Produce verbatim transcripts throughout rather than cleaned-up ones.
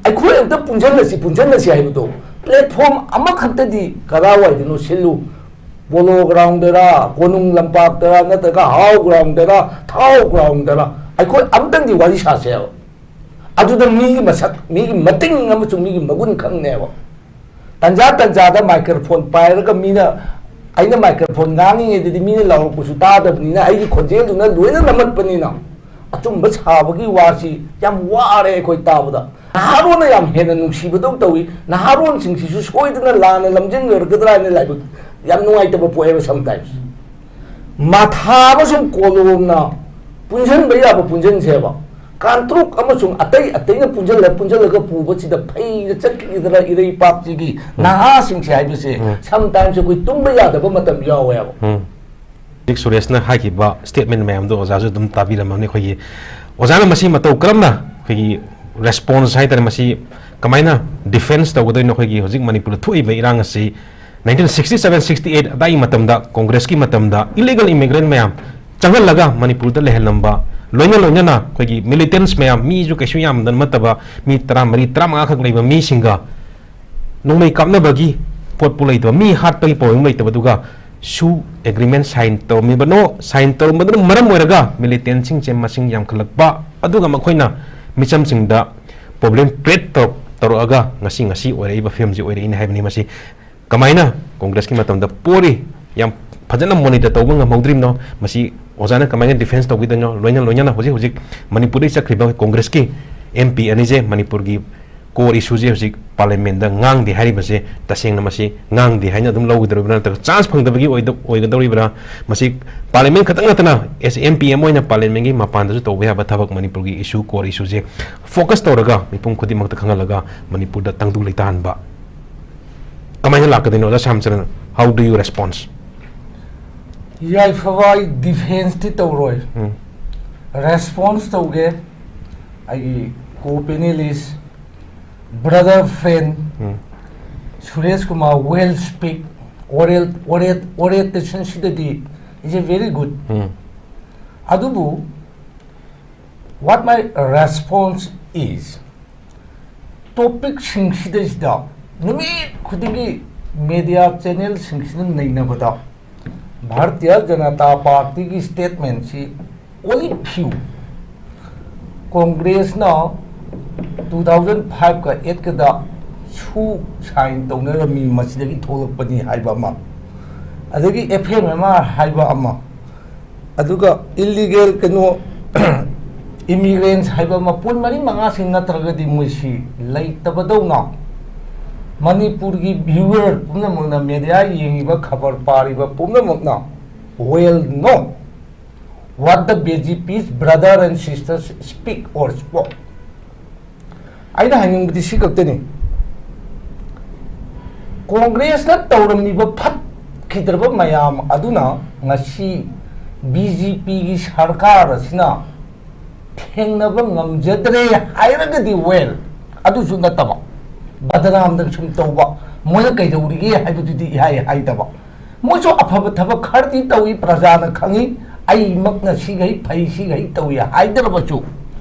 ꯑꯩꯈꯣꯏ ꯑꯝꯇ ꯄꯨꯟꯁꯤꯜꯂꯁꯤ, ꯄꯨꯟꯁꯤꯜꯂꯁꯤ ꯍꯥꯏꯕꯗꯣ, platform ꯑꯃꯈꯛꯇꯗꯤ ꯀꯗꯥꯏꯋꯥꯏꯗꯅꯣ ꯁꯤꯜꯂꯨ, ꯄꯣꯂꯣ ꯒ꯭ꯔꯥꯎꯟꯗꯔ, ꯀꯣꯅꯨꯡ ꯂꯝꯄꯥꯛꯇꯔ, ꯅꯠꯇ꯭ꯔꯒ ꯍꯥꯎ ꯒ꯭ꯔꯥꯎꯟꯗꯔ, ꯊꯥꯎ ꯒ꯭ꯔꯥꯎꯟꯗꯔ, ꯑꯩꯈꯣꯏ ꯑꯝꯇꯪꯗꯤ ꯋꯥꯔꯤ ꯁꯥꯁꯦꯕ꯫ ꯑꯗꯨꯗ ꯃꯤꯒꯤ ꯃꯁꯛ, ꯃꯤꯒꯤ ꯃꯇꯤꯡ ꯑꯃꯁꯨꯡ ꯃꯤꯒꯤ ꯃꯒꯨꯟ ꯈꯪꯅꯦꯕ꯫ ꯇꯟꯖꯥ ꯇꯟꯖꯥꯗ ꯃꯥꯏꯀ꯭ꯔꯣꯐꯣꯟ ꯄꯥꯏꯔꯒ ꯃꯤꯅ, ꯑꯩꯅ ꯃꯥꯏꯀ꯭ꯔꯣꯐꯣꯟ ꯉꯥꯡꯉꯤꯉꯩꯗꯗꯤ ꯃꯤꯅ ꯂꯥꯎꯔꯛꯄꯁꯨ ꯇꯥꯗꯕꯅꯤꯅ, ꯑꯩꯒꯤ ꯈꯣꯟꯖꯦꯜꯗꯨꯅ ꯂꯣꯏꯅ ꯅꯝꯃꯠꯄꯅꯤꯅ, ꯑꯆꯨꯝꯕ ꯁꯥꯕꯒꯤ ꯋꯥꯁꯤ ꯌꯥꯝ ꯋꯥꯔꯦ ꯑꯩꯈꯣꯏ ꯇꯥꯕꯗ꯫ ꯅꯍꯥꯔꯣꯟꯅ ꯌꯥꯝ ꯍꯦꯟꯅ ꯅꯨꯡꯁꯤꯕꯗꯧ ꯇꯧꯏ꯫ ꯅꯍꯥꯔꯣꯟꯁꯤꯡꯁꯤꯁꯨ ꯁꯣꯏꯗꯅ ꯂꯥꯟꯅ ꯂꯝꯖꯤꯡꯈ꯭ꯔꯒꯗ꯭ꯔꯥ ꯍꯥꯏꯅ ꯂꯥꯏꯕꯛ ꯌꯥꯝ ꯅꯨꯡꯉꯥꯏꯇꯕ ꯄꯣꯛꯑꯦꯕ sometimes꯫ ꯃꯊꯥ ꯑꯃꯁꯨꯡ ꯀꯣꯂꯣꯝꯅ ꯄꯨꯟꯁꯤꯟꯕ ꯌꯥꯕ ꯄꯨꯟꯁꯤꯟꯁꯦꯕ꯫ ꯀꯥꯡꯇ꯭ꯔꯨꯛ ꯑꯃꯁꯨꯡ ꯑꯇꯩ ꯑꯇꯩꯅ ꯄꯨꯟꯁꯤꯜꯂ ꯄꯨꯟꯁꯤꯜꯂꯒ ꯄꯨꯕꯁꯤꯗ ꯐꯩꯗ ꯆꯠꯈꯤꯒꯗ꯭ꯔꯥ ꯏꯔꯩꯄꯥꯛꯁꯤꯒꯤ ꯎꯝ꯫ ꯅꯍꯥꯁꯤꯡꯁꯦ ꯍꯥꯏꯕꯁꯦ ꯎꯝ꯫ Sometimes ꯑꯩꯈꯣꯏ ꯇꯨꯝꯕ ꯌꯥꯗꯕ ꯃꯇꯝ ꯌꯥꯎꯋꯦꯕ꯫ ꯎꯝ꯫ ꯍꯧꯖꯤꯛ ꯁꯨꯔꯦꯁꯅ ꯍꯥꯏꯈꯤꯕ statement ꯃꯌꯥꯝꯗꯣ ꯑꯣꯖꯥꯁꯨ ꯑꯗꯨꯝ ꯇꯥꯕꯤꯔꯝꯃꯅꯤ꯫ ꯑꯩꯈꯣꯏꯒꯤ ꯑꯣꯖꯥꯅ ꯃꯁꯤ ꯃꯇꯧ ꯀꯔꯝꯅ ꯑꯩꯈꯣꯏꯒꯤ response ꯍꯥꯏꯇꯥꯔꯦ, ꯃꯁꯤ ꯀꯃꯥꯏꯅ defense ꯇꯧꯒꯗꯣꯏꯅꯣ? ꯑꯩꯈꯣꯏꯒꯤ ꯍꯧꯖꯤꯛ ꯃꯅꯤꯄꯨꯔꯗ ꯊꯣꯛꯏꯕ ꯏꯔꯥꯡ ꯑꯁꯤ nineteen sixty seven sixty eight ꯑꯗꯥꯏꯒꯤ ꯃꯇꯝꯗ ꯀꯣꯡꯒ꯭ꯔꯦꯁꯀꯤ ꯃꯇꯝꯗ illegal immigrant ꯃꯌꯥꯝ ꯆꯪꯍꯜꯂꯒ ꯃꯅꯤꯄꯨꯔꯗ ꯂꯩꯍꯜꯂꯝꯕ, ꯂꯣꯏꯅ ꯂꯣꯏꯅꯅ ꯑꯩꯈꯣꯏꯒꯤ militants ꯃꯌꯥꯝ, ꯃꯤꯁꯨ ꯀꯩꯁꯨ ꯌꯥꯝꯗꯅ ꯅꯠꯇꯕ, ꯃꯤ ꯇꯔꯥꯃꯔꯤ ꯇꯔꯥꯃꯉꯥꯈꯛ ꯂꯩꯕ ꯃꯤꯁꯤꯡꯒ ꯅꯣꯡꯃꯩ ꯀꯥꯞꯅꯕꯒꯤ ꯄꯣꯠꯄꯨ ꯂꯩꯇꯕ, ꯃꯤ ꯍꯥꯠꯄꯒꯤ ꯄ꯭ꯔꯣꯕ꯭ꯂꯦꯝ ꯂꯩꯇꯕꯗꯨꯒ ꯁꯨ agreement sign ꯇꯧꯔꯝꯃꯤꯕꯅꯣ? Sign ꯇꯧꯔꯝꯕꯗꯨꯅ ꯃꯔꯝ ꯑꯣꯏꯔꯒ militantꯁꯤꯡꯁꯦ ꯃꯁꯤꯡ ꯌꯥꯝꯈꯠꯂꯛꯄ, ꯑꯗꯨꯒ ꯃꯈꯣꯏꯅ ꯃꯤꯆꯝꯁꯤꯡꯗ problem create ꯇꯧꯔꯛ-, ꯇꯧꯔꯛꯑꯒ ꯉꯁꯤ, ꯉꯁꯤ ꯑꯣꯏꯔꯛꯏꯕ ꯐꯤꯕꯝꯁꯤ ꯑꯣꯏꯔꯛꯏꯅꯦ ꯍꯥꯏꯕꯅꯤ꯫ ꯃꯁꯤ ꯀꯃꯥꯏꯅ ꯀꯣꯡꯒ꯭ꯔꯦꯁꯀꯤ ꯃꯇꯝꯗ ꯄꯣꯔꯤ, ꯌꯥꯝ ꯐꯖꯅ monitor ꯇꯧꯕ ꯉꯝꯍꯧꯗ꯭ꯔꯤꯕꯅꯣ? ꯃꯁꯤ ꯑꯣꯖꯥꯅ ꯀꯃꯥꯏꯅ defense ꯇꯧꯈꯤꯗꯣꯏꯅꯣ? ꯂꯣꯏꯅ ꯂꯣꯏꯅꯅ ꯍꯧꯖꯤꯛ ꯍꯧꯖꯤꯛ ꯃꯅꯤꯄꯨꯔꯗꯒꯤ ꯆꯠꯈ꯭ꯔꯤꯕ ꯀꯣꯡꯒ꯭ꯔꯦꯁꯀꯤ MP ꯑꯅꯤꯁꯦ ꯃꯅꯤꯄꯨꯔꯒꯤ core issueꯁꯦ ꯍꯧꯖꯤꯛ parliamentꯗ ꯉꯥꯡꯗꯦ ꯍꯥꯏꯔꯤꯕꯁꯦ ꯇꯁꯦꯡꯅ ꯃꯁꯤ ꯉꯥꯡꯗꯦ ꯍꯥꯏꯅ ꯑꯗꯨꯝ ꯂꯧꯒꯗꯧꯔꯤꯕ꯭ꯔꯥ, ꯅꯠꯇ꯭ꯔꯒ chance ꯐꯪꯗꯕꯒꯤ ꯑꯣꯏꯗ-, ꯑꯣꯏꯒꯗꯧꯔꯤꯕ꯭ꯔꯥ? ꯃꯁꯤ parliament ꯈꯛꯇꯪ ꯅꯠꯇꯅ as MP ꯑꯃ ꯑꯣꯏꯅ parliamentꯒꯤ ꯃꯄꯥꯟꯗꯁꯨ ꯇꯧꯕ ꯌꯥꯕ ꯊꯕꯛ, ꯃꯅꯤꯄꯨꯔꯒꯤ issue, core issueꯁꯦ focus ꯇꯧꯔꯒ ꯃꯤꯄꯨꯝ ꯈꯨꯗꯤꯡꯃꯛꯇ ꯈꯪꯍꯜꯂꯒ ꯃꯅꯤꯄꯨꯔꯗ ꯇꯪꯗꯨ ꯂꯩꯇꯥꯍꯟꯕ ꯀꯃꯥꯏꯅ ꯂꯥꯛꯀꯗꯣꯏꯅꯣ? ꯑꯣꯖꯥ ꯁ꯭ꯌꯥꯝꯆꯔꯟ, how do you response? ꯌꯥꯏꯐꯕ, ꯑꯩ defenseꯇꯤ ꯇꯧꯔꯣꯏ꯫ ꯎꯝ꯫ Response ꯇꯧꯒꯦ꯫ ꯑꯩꯒꯤ co-panelist, brother, friend, um. Suresh Kumar, well speak, oral, oral, orationꯁꯤꯗꯗꯤ is a very good꯫ ꯎꯝ꯫ ꯑꯗꯨꯕꯨ what my response is, ꯇꯣꯄꯤꯛꯁꯤꯡꯁꯤꯗꯩꯁꯤꯗ ꯅꯨꯃꯤꯠ ꯈꯨꯗꯤꯡꯒꯤ ꯃꯦꯗꯤꯌꯥ ꯆꯦꯅꯦꯜꯁꯤꯡꯁꯤꯅ ꯅꯩꯅꯕꯗ ꯚꯥꯔꯇꯤꯌ ꯖꯅꯇꯥ ꯄꯥꯔꯇꯤꯒꯤ ꯁ꯭ꯇꯦꯠꯃꯦꯟꯁꯤ only few, ꯀꯣꯡꯒ꯭ꯔꯦꯁꯅ ꯇꯨ ꯊꯥꯎꯖꯟ ꯐꯥꯏꯚꯀ ꯑꯦꯠꯀꯗ ꯁꯨ ꯁꯥꯏꯟ ꯇꯧꯅꯔꯝꯃꯤ, ꯃꯁꯤꯗꯒꯤ ꯊꯣꯛꯂꯛꯄꯅꯤ ꯍꯥꯏꯕ ꯑꯃ, ꯑꯗꯒꯤ ꯑꯦꯐ ꯑꯦꯝ ꯑꯦꯝ ꯑꯥꯔ ꯍꯥꯏꯕ ꯑꯃ, ꯑꯗꯨꯒ ꯏꯜꯂꯤꯒꯦꯜ ꯀꯩꯅꯣ ꯏꯃꯤꯒ꯭ꯔꯦꯟꯁ ꯍꯥꯏꯕ ꯃꯄꯨꯟ ꯃꯔꯤ ꯃꯉꯥꯁꯤ ꯅꯠꯇ꯭ꯔꯒꯗꯤ ꯃꯣꯏꯁꯤ ꯂꯩꯇꯕꯗꯧꯅ ꯃꯅꯤꯄꯨꯔꯒꯤ ꯚ꯭ꯌꯨꯋꯔ ꯄꯨꯝꯅꯃꯛꯅ, ꯃꯦꯗꯤꯌꯥ ꯌꯦꯡꯉꯤꯕ, ꯈꯕꯔ ꯄꯥꯔꯤꯕ ꯄꯨꯝꯅꯃꯛꯅ well know what the B J P's brother and sisters speak or spoke. ꯑꯩꯅ ꯍꯥꯏꯅꯤꯡꯕꯗꯤ ꯁꯤ ꯈꯛꯇꯅꯤ, ꯀꯣꯡꯒ꯭ꯔꯦꯁꯅ ꯇꯧꯔꯝꯃꯤꯕ ꯐꯠꯈꯤꯗ꯭ꯔꯕ ꯃꯌꯥꯝ ꯑꯗꯨꯅ ꯉꯁꯤ ꯕꯤ ꯖꯦ ꯄꯤꯒꯤ ꯁꯔꯀꯥꯔ ꯑꯁꯤꯅ ꯊꯦꯡꯅꯕ ꯉꯝꯖꯗ꯭ꯔꯦ ꯍꯥꯏꯔꯒꯗꯤ well, ꯑꯗꯨꯁꯨ ꯅꯠꯇꯕ, ꯕꯗꯅꯥꯝꯗ ꯁꯨꯝ ꯇꯧꯕ, ꯃꯣꯏꯅ ꯀꯩꯗꯧꯔꯤꯒꯦ ꯍꯥꯏꯕꯗꯨꯗꯤ ꯏꯍꯥꯏ ꯍꯥꯏꯗꯕ꯫ ꯃꯣꯏꯁꯨ ꯑꯐꯕ ꯊꯕꯛ ꯈꯔꯗꯤ ꯇꯧꯏ, ꯄ꯭ꯔꯖꯥꯅ ꯈꯪꯏ, ꯑꯩꯃꯛꯅ ꯁꯤꯈꯩ ꯐꯩ, ꯁꯤꯈꯩ ꯇꯧꯏ ꯍꯥꯏꯗ꯭ꯔꯕꯁꯨ,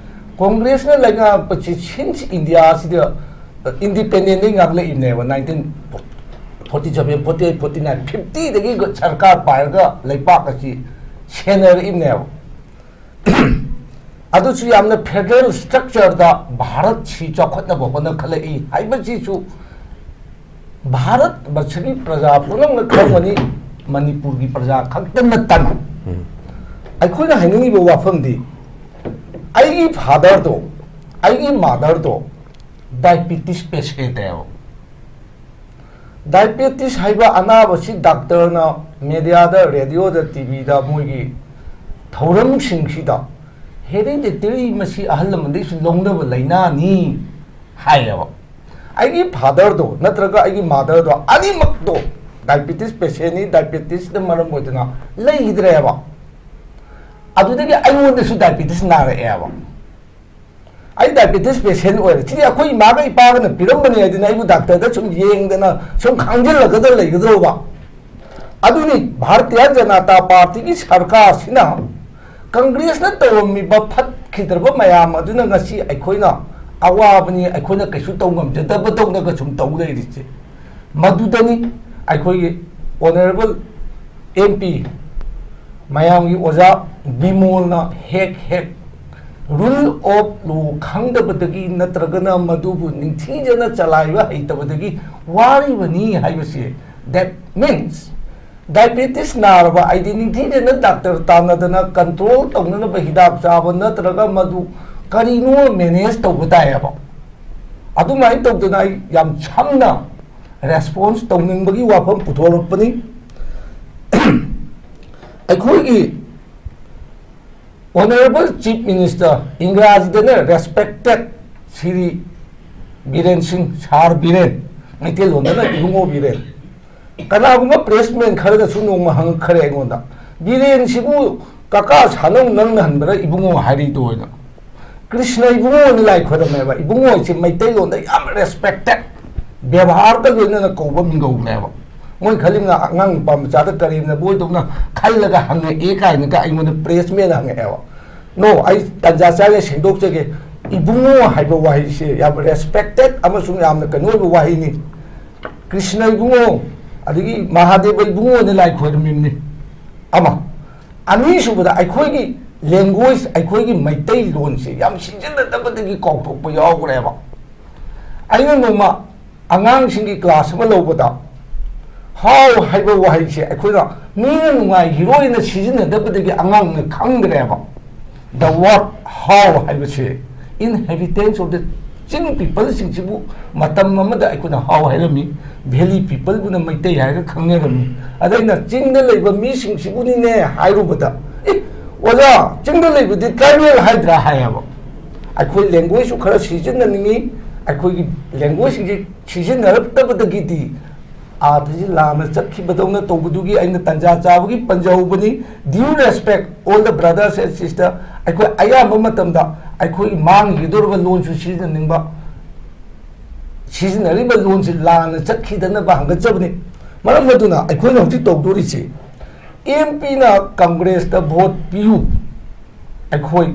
ꯀꯣꯡꯒ꯭ꯔꯦꯁꯅ ꯂꯩꯉꯥꯛꯄꯁꯤ since ꯏꯟꯗꯤꯌꯥꯁꯤꯗ ꯏꯟꯗꯤꯄꯦꯟꯗꯦꯟꯗꯩ ꯉꯥꯛꯂꯛꯏꯕꯅꯦꯕ, nineteen forty seven, forty eight, forty nine, ꯐꯤꯐꯇꯤꯗꯒꯤ ꯁꯔꯀꯥꯔ ꯄꯥꯏꯔꯒ ꯂꯩꯄꯥꯛ ꯑꯁꯤ ꯁꯦꯟꯅꯔꯛꯏꯕꯅꯦꯕ꯫ ꯑꯗꯨꯁꯨ ꯌꯥꯝꯅ ꯐꯦꯗꯔꯦꯜ ꯁ꯭ꯇ꯭ꯔꯛꯆꯔꯗ ꯚꯥꯔꯠꯁꯤ ꯆꯥꯎꯈꯠꯅꯕ ꯍꯣꯠꯅꯈꯠꯂꯛꯏ ꯍꯥꯏꯕꯁꯤꯁꯨ ꯚꯥꯔꯠ ꯕꯔꯁꯒꯤ ꯄ꯭ꯔꯖꯥ ꯄꯨꯝꯅꯃꯛꯅ ꯈꯪꯒꯅꯤ, ꯃꯅꯤꯄꯨꯔꯒꯤ ꯄ꯭ꯔꯖꯥ ꯈꯛꯇ ꯅꯠꯇꯅ꯫ ꯑꯩꯈꯣꯏꯅ ꯍꯥꯏꯅꯤꯡꯉꯤꯕ ꯋꯥꯐꯝꯗꯤ, ꯑꯩꯒꯤ ꯐꯥꯗꯔꯗꯣ, ꯑꯩꯒꯤ ꯃꯥꯗꯔꯗꯣ ꯗꯥꯏꯕꯤꯇꯤꯁ ꯄꯦꯁꯦꯟꯅꯦꯕ꯫ ꯗꯥꯏꯕꯦꯇꯤꯁ ꯍꯥꯏꯕ ꯑꯅꯥꯕꯁꯤ ꯗꯥꯛꯇꯔꯅ ꯃꯦꯗꯤꯌꯥꯗ, ꯔꯦꯗꯤꯑꯣꯗ, ꯇꯤ ꯚꯤꯗ ꯃꯣꯏꯒꯤ ꯊꯧꯔꯝꯁꯤꯡꯁꯤꯗ hereditary, ꯃꯁꯤ ꯑꯍꯜ ꯂꯃꯟꯗꯒꯤꯁꯨ ꯂꯧꯅꯕ ꯂꯥꯏꯅꯥꯅꯤ ꯍꯥꯏꯌꯦꯕ꯫ ꯑꯩꯒꯤ ꯐꯥꯗꯔꯗꯣ ꯅꯠꯇ꯭ꯔꯒ ꯑꯩꯒꯤ ꯃꯥꯗꯔꯗꯣ ꯑꯅꯤꯃꯛꯇꯣ ꯗꯥꯏꯕꯦꯇꯤꯁ ꯄꯦꯁꯦꯟꯅꯤ, ꯗꯥꯏꯕꯦꯇꯤꯁꯅ ꯃꯔꯝ ꯑꯣꯏꯗꯅ ꯂꯩꯈꯤꯗ꯭ꯔꯦꯕ꯫ ꯑꯗꯨꯗꯒꯤ ꯑꯩꯉꯣꯟꯗꯁꯨ ꯗꯥꯏꯕꯦꯇꯤꯁ ꯅꯥꯔꯛꯑꯦꯕ꯫ ꯑꯩ ꯗꯥꯏꯕꯦꯇꯤꯁ ꯄꯦꯁꯦꯟ ꯑꯣꯏꯔꯦ꯫ ꯁꯤꯗꯤ ꯑꯩꯈꯣꯏ ꯏꯃꯥꯒ ꯏꯄꯥꯒꯅ ꯄꯤꯔꯝꯕꯅꯦ ꯍꯥꯏꯗꯅ ꯑꯩꯕꯨ ꯗꯥꯛꯇꯔꯗ ꯁꯨꯝ ꯌꯦꯡꯗꯅ ꯁꯨꯝ ꯈꯥꯡꯖꯤꯜꯂꯒꯗ ꯂꯩꯒꯗ꯭ꯔꯣꯕ? ꯑꯗꯨꯅꯤ ꯚꯥꯔꯇꯤꯌ ꯖꯅꯇꯥ ꯄꯥꯔꯇꯤꯒꯤ ꯁꯔꯀꯥꯔꯁꯤꯅ ꯀꯪꯒ꯭ꯔꯦꯁꯅ ꯇꯧꯔꯝꯃꯤꯕ ꯐꯠꯈꯤꯗ꯭ꯔꯕ ꯃꯌꯥꯝ ꯑꯗꯨꯅ ꯉꯁꯤ ꯑꯩꯈꯣꯏꯅ ꯑꯋꯥꯕꯅꯤ, ꯑꯩꯈꯣꯏꯅ ꯀꯩꯁꯨ ꯇꯧ ꯉꯝꯖꯗꯕꯗꯧꯅꯒ ꯁꯨꯝ ꯇꯧ ꯂꯩꯔꯤꯁꯦ꯫ ꯃꯗꯨꯗꯅꯤ ꯑꯩꯈꯣꯏꯒꯤ honourable M P, ꯃꯌꯥꯝꯒꯤ ꯑꯣꯖꯥ ꯕꯤꯃꯣꯜꯅ ꯍꯦꯛ ꯍꯦꯛ rule of law ꯈꯪꯗꯕꯗꯒꯤ ꯅꯠꯇ꯭ꯔꯒꯅ ꯃꯗꯨꯕꯨ ꯅꯤꯡꯊꯤꯖꯅ ꯆꯂꯥꯏꯕ ꯍꯩꯇꯕꯗꯒꯤ ꯋꯥꯔꯤꯕꯅꯤ ꯍꯥꯏꯕꯁꯤ꯫ That means, diabetes ꯅꯥꯔꯕ ꯑꯩꯗꯤ ꯅꯤꯡꯊꯤꯖꯅ ꯗꯥꯛꯇꯔ ꯇꯥꯟꯅꯗꯅ control ꯇꯧꯅꯅꯕ ꯍꯤꯗꯥꯛ ꯆꯥꯕ ꯅꯠꯇ꯭ꯔꯒ ꯃꯗꯨ ꯀꯔꯤꯅꯣ manage ꯇꯧꯕ ꯇꯥꯏꯌꯦꯕ꯫ ꯑꯗꯨꯃꯥꯏꯅ ꯇꯧꯗꯅ ꯑꯩ ꯌꯥꯝ ꯁꯝꯅ response ꯇꯧꯅꯤꯡꯕꯒꯤ ꯋꯥꯐꯝ ꯄꯨꯊꯣꯔꯛꯄꯅꯤ꯫ ꯑꯩꯈꯣꯏꯒꯤ honourable Chief Minister, ꯏꯪꯒ꯭ꯔꯥꯖꯤꯗꯅ respected Shri Biren ꯁꯤꯡ, ꯁꯥꯔ ꯕꯤꯔꯦꯟ, ꯃꯩꯇꯩꯂꯣꯟꯗꯅ ꯏꯕꯨꯡꯉꯣ ꯕꯤꯔꯦꯟ꯫ ꯀꯅꯥꯒꯨꯝꯕ pressman ꯈꯔꯅꯁꯨ ꯅꯣꯡꯃ ꯍꯪꯉꯛꯈ꯭ꯔꯦ ꯑꯩꯉꯣꯟꯗ, "ꯕꯤꯔꯦꯟꯁꯤꯕꯨ ꯀꯀꯥ ꯁꯥꯅꯧ ꯅꯪꯅ ꯍꯟꯕ꯭ꯔꯥ ꯏꯕꯨꯡꯉꯣ ꯍꯥꯏꯔꯤꯗꯣ?" ꯍꯥꯏꯅ꯫ ꯀ꯭ꯔꯤꯁꯅ ꯏꯕꯨꯡꯉꯣꯅ ꯂꯥꯏ ꯈꯣꯏꯔꯝꯃꯦꯕ꯫ ꯏꯕꯨꯡꯉꯣ ꯍꯥꯏꯁꯦ ꯃꯩꯇꯩꯂꯣꯟꯗ ꯌꯥꯝ respected, ꯕꯦꯕꯥꯔꯒ ꯂꯣꯏꯅꯅ ꯀꯧꯕ ꯃꯤꯡꯒꯧꯅꯦꯕ꯫ ꯃꯣꯏ ꯈꯜꯂꯤꯕꯅ ꯑꯉꯥꯡ ꯅꯨꯄꯥ ꯃꯆꯥꯗ ꯀꯔꯦꯝꯅꯕ ꯑꯣꯏꯗꯧꯅ ꯈꯜꯂꯒ ꯍꯪꯉꯛꯑꯦ ꯀꯥꯏꯅꯒ ꯑꯩꯉꯣꯟꯗ pressman ꯍꯪꯉꯛꯑꯦꯕ꯫ No, ꯑꯩ ꯇꯟꯖꯥ ꯆꯥꯔꯦ ꯁꯦꯡꯗꯣꯛꯆꯒꯦ꯫ ꯏꯕꯨꯡꯉꯣ ꯍꯥꯏꯕ ꯋꯥꯍꯩꯁꯦ ꯌꯥꯝ respected ꯑꯃꯁꯨꯡ ꯌꯥꯝꯅ ꯀꯩꯅꯣ ꯑꯣꯏꯕ ꯋꯥꯍꯩꯅꯤ꯫ ꯀ꯭ꯔꯤꯁꯅ ꯏꯕꯨꯡꯉꯣ, ꯑꯗꯒꯤ ꯃꯍꯥꯗꯦꯕ ꯏꯕꯨꯡꯉꯣꯅ ꯂꯥꯏ ꯈꯣꯏꯔꯝꯃꯤꯕꯅꯤ꯫ ꯑꯃ꯫ ꯑꯅꯤꯁꯨꯕꯗ, ꯑꯩꯈꯣꯏꯒꯤ language, ꯑꯩꯈꯣꯏꯒꯤ ꯃꯩꯇꯩꯂꯣꯟꯁꯦ ꯌꯥꯝ ꯁꯤꯖꯤꯟꯅꯗꯕꯗꯒꯤ ꯀꯥꯎꯊꯣꯛꯄ ꯌꯥꯎꯈ꯭ꯔꯦꯕ꯫ ꯑꯩꯅ ꯅꯣꯡꯃ ꯑꯉꯥꯡꯁꯤꯡꯒꯤ class ꯑꯃ ꯂꯧꯕꯗ, "ꯍꯥꯎ" ꯍꯥꯏꯕ ꯋꯥꯍꯩꯁꯦ ꯑꯩꯈꯣꯏꯅ ꯃꯤꯅ ꯅꯨꯡꯉꯥꯏꯈꯤꯔꯣꯏꯅ ꯁꯤꯖꯤꯟꯅꯗꯕꯗꯒꯤ ꯑꯉꯥꯡꯅ ꯈꯪꯗ꯭ꯔꯦꯕ꯫ The word "ꯍꯥꯎ" ꯍꯥꯏꯕꯁꯦ inhabitants of the ꯆꯤꯡ peopleꯁꯤꯡꯁꯤꯕꯨ ꯃꯇꯝ ꯑꯃꯗ ꯑꯩꯈꯣꯏꯅ ꯍꯥꯎ ꯍꯥꯏꯔꯝꯃꯤ, valley peopleꯕꯨꯅ ꯃꯩꯇꯩ ꯍꯥꯏꯔꯒ ꯈꯪꯅꯔꯝꯃꯤ꯫ ꯑꯗ ꯑꯩꯅ "ꯆꯤꯡꯗ ꯂꯩꯕ ꯃꯤꯁꯤꯡꯁꯤꯕꯨꯅꯤꯅꯦ" ꯍꯥꯏꯔꯨꯕꯗ, "ꯑꯦ ꯑꯣꯖꯥ, ꯆꯤꯡꯗ ꯂꯩꯕꯗꯤ tribal ꯍꯥꯏꯗ꯭ꯔꯥ?" ꯍꯥꯏꯌꯦꯕ꯫ ꯑꯩꯈꯣꯏ languageꯁꯨ ꯈꯔ ꯁꯤꯖꯤꯟꯅꯅꯤꯡꯉꯤ꯫ ꯑꯩꯈꯣꯏꯒꯤ languageꯁꯤꯡꯁꯦ ꯁꯤꯖꯤꯟꯅꯔꯛꯇꯕꯗꯒꯤꯗꯤ ꯑꯥꯔꯊꯁꯤ ꯂꯥꯟꯅ ꯆꯠꯈꯤꯕꯗꯧꯅ ꯇꯧꯕꯗꯨꯒꯤ ꯑꯩꯅ ꯇꯟꯖꯥ ꯆꯥꯕꯒꯤ ꯄꯟꯖꯍꯧꯕꯅꯤ꯫ Due respect all the brothers and sisters, ꯑꯩꯈꯣꯏ ꯑꯌꯥꯝꯕ ꯃꯇꯝꯗ ꯑꯩꯈꯣꯏꯒꯤ ꯃꯥꯡꯈꯤꯒꯗꯧꯔꯕ ꯂꯣꯟꯁꯨ ꯁꯤꯖꯤꯟꯅꯅꯤꯡꯕ, ꯁꯤꯖꯤꯟꯅꯔꯤꯕ ꯂꯣꯟꯁꯤ ꯂꯥꯟꯅ ꯆꯠꯈꯤꯗꯅꯕ ꯍꯪꯒꯠꯆꯕꯅꯤ꯫ ꯃꯔꯝ ꯑꯗꯨꯅ ꯑꯩꯈꯣꯏꯅ ꯍꯧꯖꯤꯛ ꯇꯧꯗꯣꯔꯤꯁꯤ, M Pꯅ Congressꯇ vote ꯄꯤꯌꯨ, ꯑꯩꯈꯣꯏ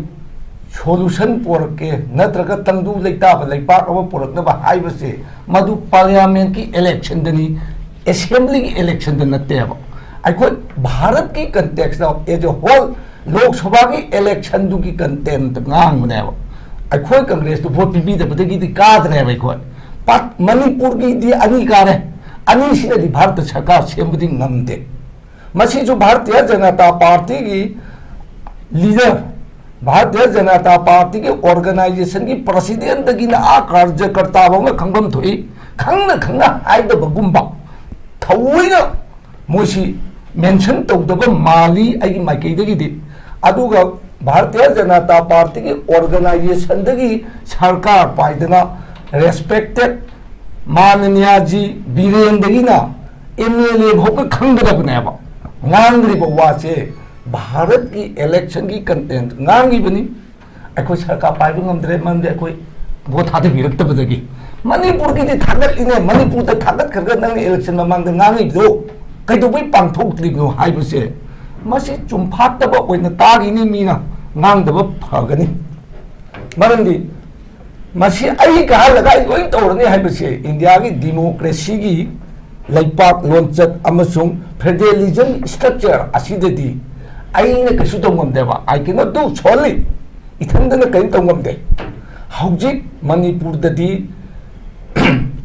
ꯁꯣꯂꯨꯁꯟ ꯄꯨꯔꯛꯀꯦ, ꯅꯠꯇ꯭ꯔꯒ ꯇꯪꯗꯨ ꯂꯩꯇꯥꯕ ꯂꯩꯄꯥꯛ ꯑꯃ ꯄꯨꯔꯛꯅꯕ ꯍꯥꯏꯕꯁꯦ, ꯃꯗꯨ ꯄꯥꯔꯂꯤꯌꯥꯃꯦꯟꯠꯀꯤ ꯏꯂꯦꯛꯁꯟꯗꯅꯤ, ꯑꯦꯁꯦꯝꯕ꯭ꯂꯤꯒꯤ ꯏꯂꯦꯛꯁꯟꯗ ꯅꯠꯇꯦꯕ꯫ ꯑꯩꯈꯣꯏ ꯚꯥꯔꯠꯀꯤ ꯀꯟꯇꯦꯛꯁꯇ, ꯑꯦꯖ ꯑꯦ ꯍꯣꯜ, ꯂꯣꯛ ꯁꯚꯥꯒꯤ ꯏꯂꯦꯛꯁꯟꯗꯨꯒꯤ ꯀꯟꯇꯦꯟꯠꯇ ꯉꯥꯡꯕꯅꯦꯕ꯫ ꯑꯩꯈꯣꯏ ꯀꯪꯒ꯭ꯔꯦꯁꯇꯨ ꯚꯣꯠ ꯄꯤꯕꯤꯗꯕꯗꯒꯤꯗꯤ ꯀꯥꯗ꯭ꯔꯦꯕ ꯑꯩꯈꯣꯏ꯫ ꯄꯥꯛ-, ꯃꯅꯤꯄꯨꯔꯒꯤꯗꯤ ꯑꯅꯤ ꯀꯥꯔꯦ꯫ ꯑꯅꯤꯁꯤꯅꯗꯤ ꯚꯥꯔꯠꯇ ꯁꯔꯀꯥꯔ ꯁꯦꯝꯕꯗꯤ ꯉꯝꯗꯦ꯫ ꯃꯁꯤꯁꯨ ꯚꯥꯔꯇꯤꯌ ꯖꯅꯇꯥ ꯄꯥꯔꯇꯤꯒꯤ ꯂꯤꯗꯔ, ꯚꯥꯔꯇꯤꯌ ꯖꯅꯇꯥ ꯄꯥꯔꯇꯤꯒꯤ ꯑꯣꯔꯒꯅꯥꯏꯖꯦꯁꯟꯒꯤ ꯄ꯭ꯔꯁꯤꯗꯦꯟꯠꯇꯒꯤꯅ ꯑꯥ ꯀꯥꯔꯖꯀꯔꯇꯥ ꯐꯥꯎꯅ ꯈꯪꯐꯝ ꯊꯣꯛꯏ, ꯈꯪꯅ ꯈꯪꯅ ꯍꯥꯏꯗꯕꯒꯨꯝꯕ, ꯊꯑꯣꯏꯅ ꯃꯣꯏꯁꯤ ꯃꯦꯟꯁꯟ ꯇꯧꯗꯕ ꯃꯥꯜꯂꯤ ꯑꯩꯒꯤ ꯃꯥꯏꯀꯩꯗꯒꯤꯗꯤ꯫ ꯑꯗꯨꯒ ꯚꯥꯔꯇꯤꯌ ꯖꯅꯇꯥ ꯄꯥꯔꯇꯤꯒꯤ ꯑꯣꯔꯒꯅꯥꯏꯖꯦꯁꯟꯗꯒꯤ ꯁꯔꯀꯥꯔ ꯄꯥꯏꯗꯅ, ꯔꯦꯁꯄꯦꯛꯇꯦꯠ ꯃꯥꯅꯅꯤꯌꯥꯖꯤ ꯕꯤꯔꯦꯟꯗꯒꯤꯅ ꯑꯦꯝ ꯑꯦꯜ ꯑꯦ ꯐꯥꯎꯕ ꯈꯪꯒꯗꯕꯅꯦꯕ꯫ ꯉꯥꯡꯂꯤꯕ ꯋꯥꯁꯦ ꯚꯥꯔꯠꯀꯤ ꯏꯂꯦꯛꯁꯟꯒꯤ ꯀꯟꯇꯦꯟꯠ ꯉꯥꯡꯉꯤꯕꯅꯤ꯫ ꯑꯩꯈꯣꯏ ꯁꯔꯀꯥꯔ ꯄꯥꯏꯕ ꯉꯝꯗ꯭ꯔꯦ, ꯃꯔꯝꯗꯤ ꯑꯩꯈꯣꯏ ꯚꯣꯠ ꯊꯥꯗꯕꯤꯔꯛꯇꯕꯗꯒꯤ꯫ ꯃꯅꯤꯄꯨꯔꯒꯤꯗꯤ ꯊꯥꯒꯠꯂꯤꯅꯦ, ꯃꯅꯤꯄꯨꯔꯗ ꯊꯥꯒꯠꯈ꯭ꯔꯒ ꯅꯪꯅ ꯏꯂꯦꯛꯁꯟ ꯃꯃꯥꯡꯗ ꯉꯥꯡꯉꯤꯕꯗꯣ ꯀꯩꯗꯧꯕꯩ ꯄꯥꯡꯊꯣꯛꯇ꯭ꯔꯤꯕꯅꯣ ꯍꯥꯏꯕꯁꯦ, ꯃꯁꯤ ꯆꯨꯝꯐꯥꯠꯇꯕ ꯑꯣꯏꯅ ꯇꯥꯈꯤꯅꯤ, ꯃꯤꯅ ꯉꯥꯡꯗꯕ ꯐꯒꯅꯤ꯫ ꯃꯔꯝꯗꯤ ꯃꯁꯤ ꯑꯩ ꯀꯥꯍꯜꯂꯒ ꯑꯩ ꯂꯣꯏ ꯇꯧꯔꯅꯤ ꯍꯥꯏꯕꯁꯦ, ꯏꯟꯗꯤꯌꯥꯒꯤ ꯗꯤꯃꯣꯀ꯭ꯔꯦꯁꯤꯒꯤ ꯂꯩꯄꯥꯛ ꯂꯣꯟꯆꯠ ꯑꯃꯁꯨꯡ ꯐꯦꯗꯔꯦꯂꯤꯖꯝ ꯁ꯭ꯇ꯭ꯔꯛꯆꯔ ꯑꯁꯤꯗꯗꯤ ꯑꯩꯅ ꯀꯩꯁꯨ ꯇꯧ ꯉꯝꯗꯦꯕ꯫ I cannot do solely꯫ ꯏꯊꯟꯗꯅ ꯀꯔꯤꯝ ꯇꯧ ꯉꯝꯗꯦ꯫ ꯍꯧꯖꯤꯛ ꯃꯅꯤꯄꯨꯔꯗꯗꯤ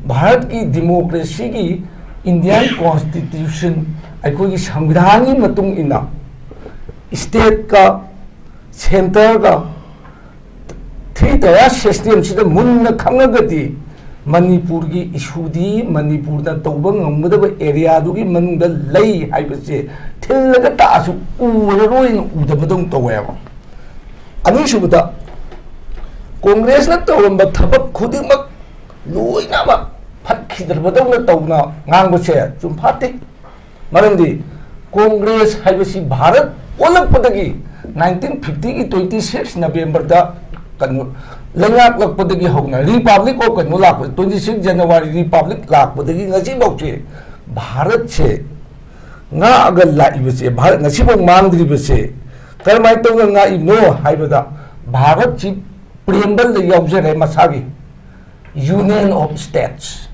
ꯚꯥꯔꯠꯀꯤ ꯗꯤꯃꯣꯀ꯭ꯔꯦꯁꯤꯒꯤ ꯏꯟꯗꯤꯌꯥꯟ ꯀꯣꯟꯁꯇꯤꯇ꯭ꯌꯨꯁꯟ, ꯑꯩꯈꯣꯏꯒꯤ ꯁꯪꯕꯤꯙꯥꯟꯒꯤ ꯃꯇꯨꯡ ꯏꯟꯅ ꯁ꯭ꯇꯦꯠꯀ ꯁꯦꯟꯇꯔꯒ ꯊ꯭ꯔꯤ ꯇꯌꯥꯔ ꯁꯤꯁꯇꯦꯝꯁꯤꯗ ꯃꯨꯟꯅ ꯈꯪꯉꯒꯗꯤ ꯃꯅꯤꯄꯨꯔꯒꯤ ꯏꯁꯨꯗꯤ ꯃꯅꯤꯄꯨꯔꯅ ꯇꯧꯕ ꯉꯝꯒꯗꯕ ꯑꯦꯔꯤꯌꯥꯗꯨꯒꯤ ꯃꯅꯨꯡꯗ ꯂꯩ ꯍꯥꯏꯕꯁꯦ ꯊꯤꯜꯂꯒ ꯇꯥꯛꯑꯁꯨ ꯎꯔꯔꯣꯏꯅ ꯎꯗꯕꯗꯧꯅ ꯇꯧꯋꯦꯕ꯫ ꯑꯅꯤꯁꯨꯕꯗ, ꯀꯣꯡꯒ꯭ꯔꯦꯁꯅ ꯇꯧꯔꯝꯕ ꯊꯕꯛ ꯈꯨꯗꯤꯡꯃꯛ ꯂꯣꯏꯅꯃꯛ ꯐꯠꯈꯤꯗ꯭ꯔꯕꯗꯧꯅ ꯇꯧꯅ ꯉꯥꯡꯕꯁꯦ ꯆꯨꯝꯐꯥꯠꯇꯦ꯫ ꯃꯔꯝꯗꯤ ꯀꯣꯡꯒ꯭ꯔꯦꯁ ꯍꯥꯏꯕꯁꯤ ꯚꯥꯔꯠ ꯑꯣꯜꯂꯛꯄꯗꯒꯤ, ꯅꯥꯏꯟꯇꯤꯟ ꯐꯤꯐꯇꯤꯒꯤ ꯇ꯭ꯋꯦꯟꯇꯤ ꯁꯤꯛꯁ ꯅꯕꯦꯝꯕꯔꯗ ꯀꯩꯅꯣ ꯂꯩꯉꯥꯛꯂꯛꯄꯗꯒꯤ ꯍꯧꯅ, Republic of ꯀꯩꯅꯣ ꯂꯥꯛꯄ, ꯇ꯭ꯋꯦꯟꯇꯤ ꯁꯤꯛꯁ ꯖꯅꯋꯥꯔꯤ Republic ꯂꯥꯛꯄꯗꯒꯤ ꯉꯁꯤꯐꯥꯎꯁꯦ ꯚꯥꯔꯠꯁꯦ ꯉꯥꯛꯑꯒ ꯂꯥꯛꯏꯕꯁꯦ, ꯚꯥꯔꯠ ꯉꯁꯤꯐꯥꯎ ꯃꯥꯡꯗ꯭ꯔꯤꯕꯁꯦ ꯀꯔꯝꯍꯥꯏꯅ ꯇꯧꯅ ꯉꯥꯛꯏꯕꯅꯣ ꯍꯥꯏꯕꯗ, ꯚꯥꯔꯠꯁꯤ ꯄ꯭ꯔꯤꯑꯦꯝꯕꯜꯗ ꯌꯥꯎꯖꯔꯦ ꯃꯁꯥꯒꯤ, Union of States,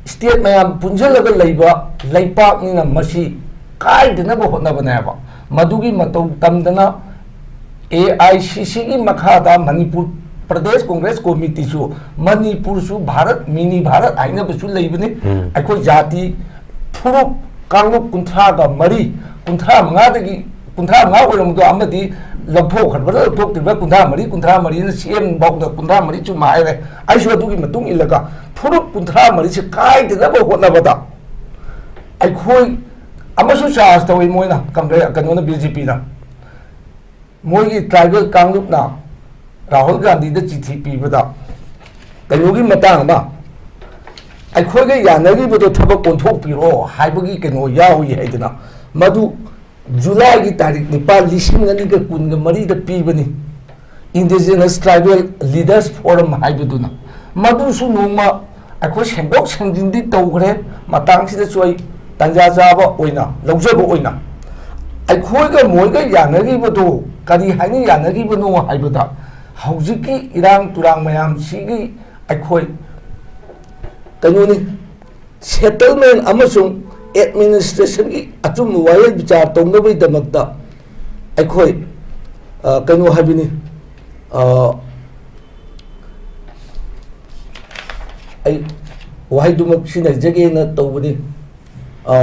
ꯁ꯭ꯇꯦꯠ ꯃꯌꯥꯝ ꯄꯨꯟꯁꯤꯜꯂꯒ ꯂꯩꯕ ꯂꯩꯄꯥꯛꯅꯤꯅ ꯃꯁꯤ ꯀꯥꯏꯗꯅꯕ ꯍꯣꯠꯅꯕꯅꯦꯕ꯫ ꯃꯗꯨꯒꯤ ꯃꯇꯧ ꯇꯝꯗꯅ ꯑꯦ ꯑꯥꯏ ꯁꯤ ꯁꯤꯒꯤ ꯃꯈꯥꯗ ꯃꯅꯤꯄꯨꯔ ꯄ꯭ꯔꯗꯦꯁ ꯀꯣꯡꯒ꯭ꯔꯦꯁ ꯀꯣꯃꯤꯇꯤꯁꯨ, ꯃꯅꯤꯄꯨꯔꯁꯨ ꯚꯥꯔꯠ, ꯃꯤꯅꯤ ꯚꯥꯔꯠ ꯍꯥꯏꯅꯕꯁꯨ ꯂꯩꯕꯅꯤ꯫ ꯎꯝ꯫ ꯑꯩꯈꯣꯏ ꯖꯥꯇꯤ ꯐꯨꯔꯨꯞ ꯀꯥꯡꯂꯨꯞ ꯀꯨꯟꯊ꯭ꯔꯥꯒ ꯃꯔꯤ, ꯀꯨꯟꯊ꯭ꯔꯥ ꯃꯉꯥꯗꯒꯤ, ꯀꯨꯟꯊ꯭ꯔꯥ ꯃꯉꯥ ꯑꯣꯏꯔꯝꯕꯗꯣ ꯑꯃꯗꯤ ꯂꯧꯊꯣꯛꯈ꯭ꯔꯕ꯭ꯔꯥ ꯂꯧꯊꯣꯛꯇ꯭ꯔꯤꯕ꯭ꯔꯥ, ꯀꯨꯟꯊ꯭ꯔꯥ ꯃꯔꯤ, ꯀꯨꯟꯊ꯭ꯔꯥ ꯃꯔꯤꯅ ꯁꯤ ꯑꯦꯝ ꯐꯥꯎꯗ ꯀꯨꯟꯊ꯭ꯔꯥ ꯃꯔꯤ ꯆꯨꯝꯕ ꯍꯥꯏꯔꯦ꯫ ꯑꯩꯁꯨ ꯑꯗꯨꯒꯤ ꯃꯇꯨꯡ ꯏꯜꯂꯒ ꯐꯨꯔꯨꯞ ꯀꯨꯟꯊ꯭ꯔꯥ ꯃꯔꯤꯁꯦ ꯀꯥꯏꯗꯅꯕ ꯍꯣꯠꯅꯕꯗ ꯑꯩꯈꯣꯏ ꯑꯃꯁꯨ ꯆꯥꯔꯖ ꯇꯧꯏ ꯃꯣꯏꯅ, ꯀꯪꯒ꯭ꯔꯦ-, ꯀꯩꯅꯣꯅ, ꯕꯤ ꯖꯦ ꯄꯤꯅ꯫ ꯃꯣꯏꯒꯤ ꯇ꯭ꯔꯥꯏꯕꯦꯜ ꯀꯥꯡꯂꯨꯞꯅ ꯔꯥꯍꯨꯜ ꯒꯥꯟꯙꯤꯗ ꯆꯤꯊꯤ ꯄꯤꯕꯗ ꯀꯩꯅꯣꯒꯤ ꯃꯇꯥꯡ ꯑꯃ, ꯑꯩꯈꯣꯏꯒ ꯌꯥꯅꯈꯤꯕꯗꯣ ꯊꯕꯛ ꯑꯣꯟꯊꯣꯛꯄꯤꯔꯣ ꯍꯥꯏꯕꯒꯤ ꯀꯩꯅꯣ ꯌꯥꯎꯏ ꯍꯥꯏꯗꯅ, ꯃꯗꯨ ꯖꯨꯂꯥꯏꯒꯤ ꯇꯥꯔꯤꯛ ꯅꯤꯄꯥꯜ, ꯂꯤꯁꯤꯡ ꯑꯅꯤꯒ ꯀꯨꯟꯒ ꯃꯔꯤꯗ ꯄꯤꯕꯅꯤ꯫ Indigenous Tribal Leaders Forum ꯍꯥꯏꯕꯗꯨꯅ꯫ ꯃꯗꯨꯁꯨ ꯅꯣꯡꯃ ꯑꯩꯈꯣꯏ ꯁꯦꯡꯗꯣꯛ ꯁꯦꯡꯖꯤꯟꯗꯤ ꯇꯧꯈ꯭ꯔꯦ꯫ ꯃꯇꯥꯡꯁꯤꯗꯁꯨ ꯑꯩ ꯇꯥꯟꯖꯥ ꯆꯥꯕ ꯑꯣꯏꯅ ꯂꯧꯖꯕ ꯑꯣꯏꯅ, ꯑꯩꯈꯣꯏꯒ ꯃꯣꯏꯒ ꯌꯥꯅꯈꯤꯕꯗꯨ ꯀꯔꯤ ꯍꯥꯏꯅ ꯌꯥꯅꯈꯤꯕꯅꯣ ꯍꯥꯏꯕꯗ, ꯍꯧꯖꯤꯛꯀꯤ ꯏꯔꯥꯡ ꯇꯨꯔꯥꯡ ꯃꯌꯥꯝꯁꯤꯒꯤ ꯑꯩꯈꯣꯏ ꯀꯩꯅꯣꯅꯤ, ꯁꯦꯇꯜꯃꯦꯟ ꯑꯃꯁꯨꯡ ꯑꯦꯗꯃꯤꯅꯤꯁꯇ꯭ꯔꯦꯁꯟꯒꯤ ꯑꯆꯨꯝꯕ ꯋꯥꯌꯦꯜ ꯕꯤꯆꯥꯔ ꯇꯧꯅꯕꯒꯤꯗꯃꯛꯇ ꯑꯩꯈꯣꯏ, ꯑ, ꯀꯩꯅꯣ ꯍꯥꯏꯕꯅꯤ, ꯑ, ꯑꯩ ꯋꯥꯍꯩꯗꯨꯃꯛ ꯁꯤꯖꯤꯟꯅꯖꯒꯦꯅ ꯇꯧꯕꯅꯤ꯫ ꯑ,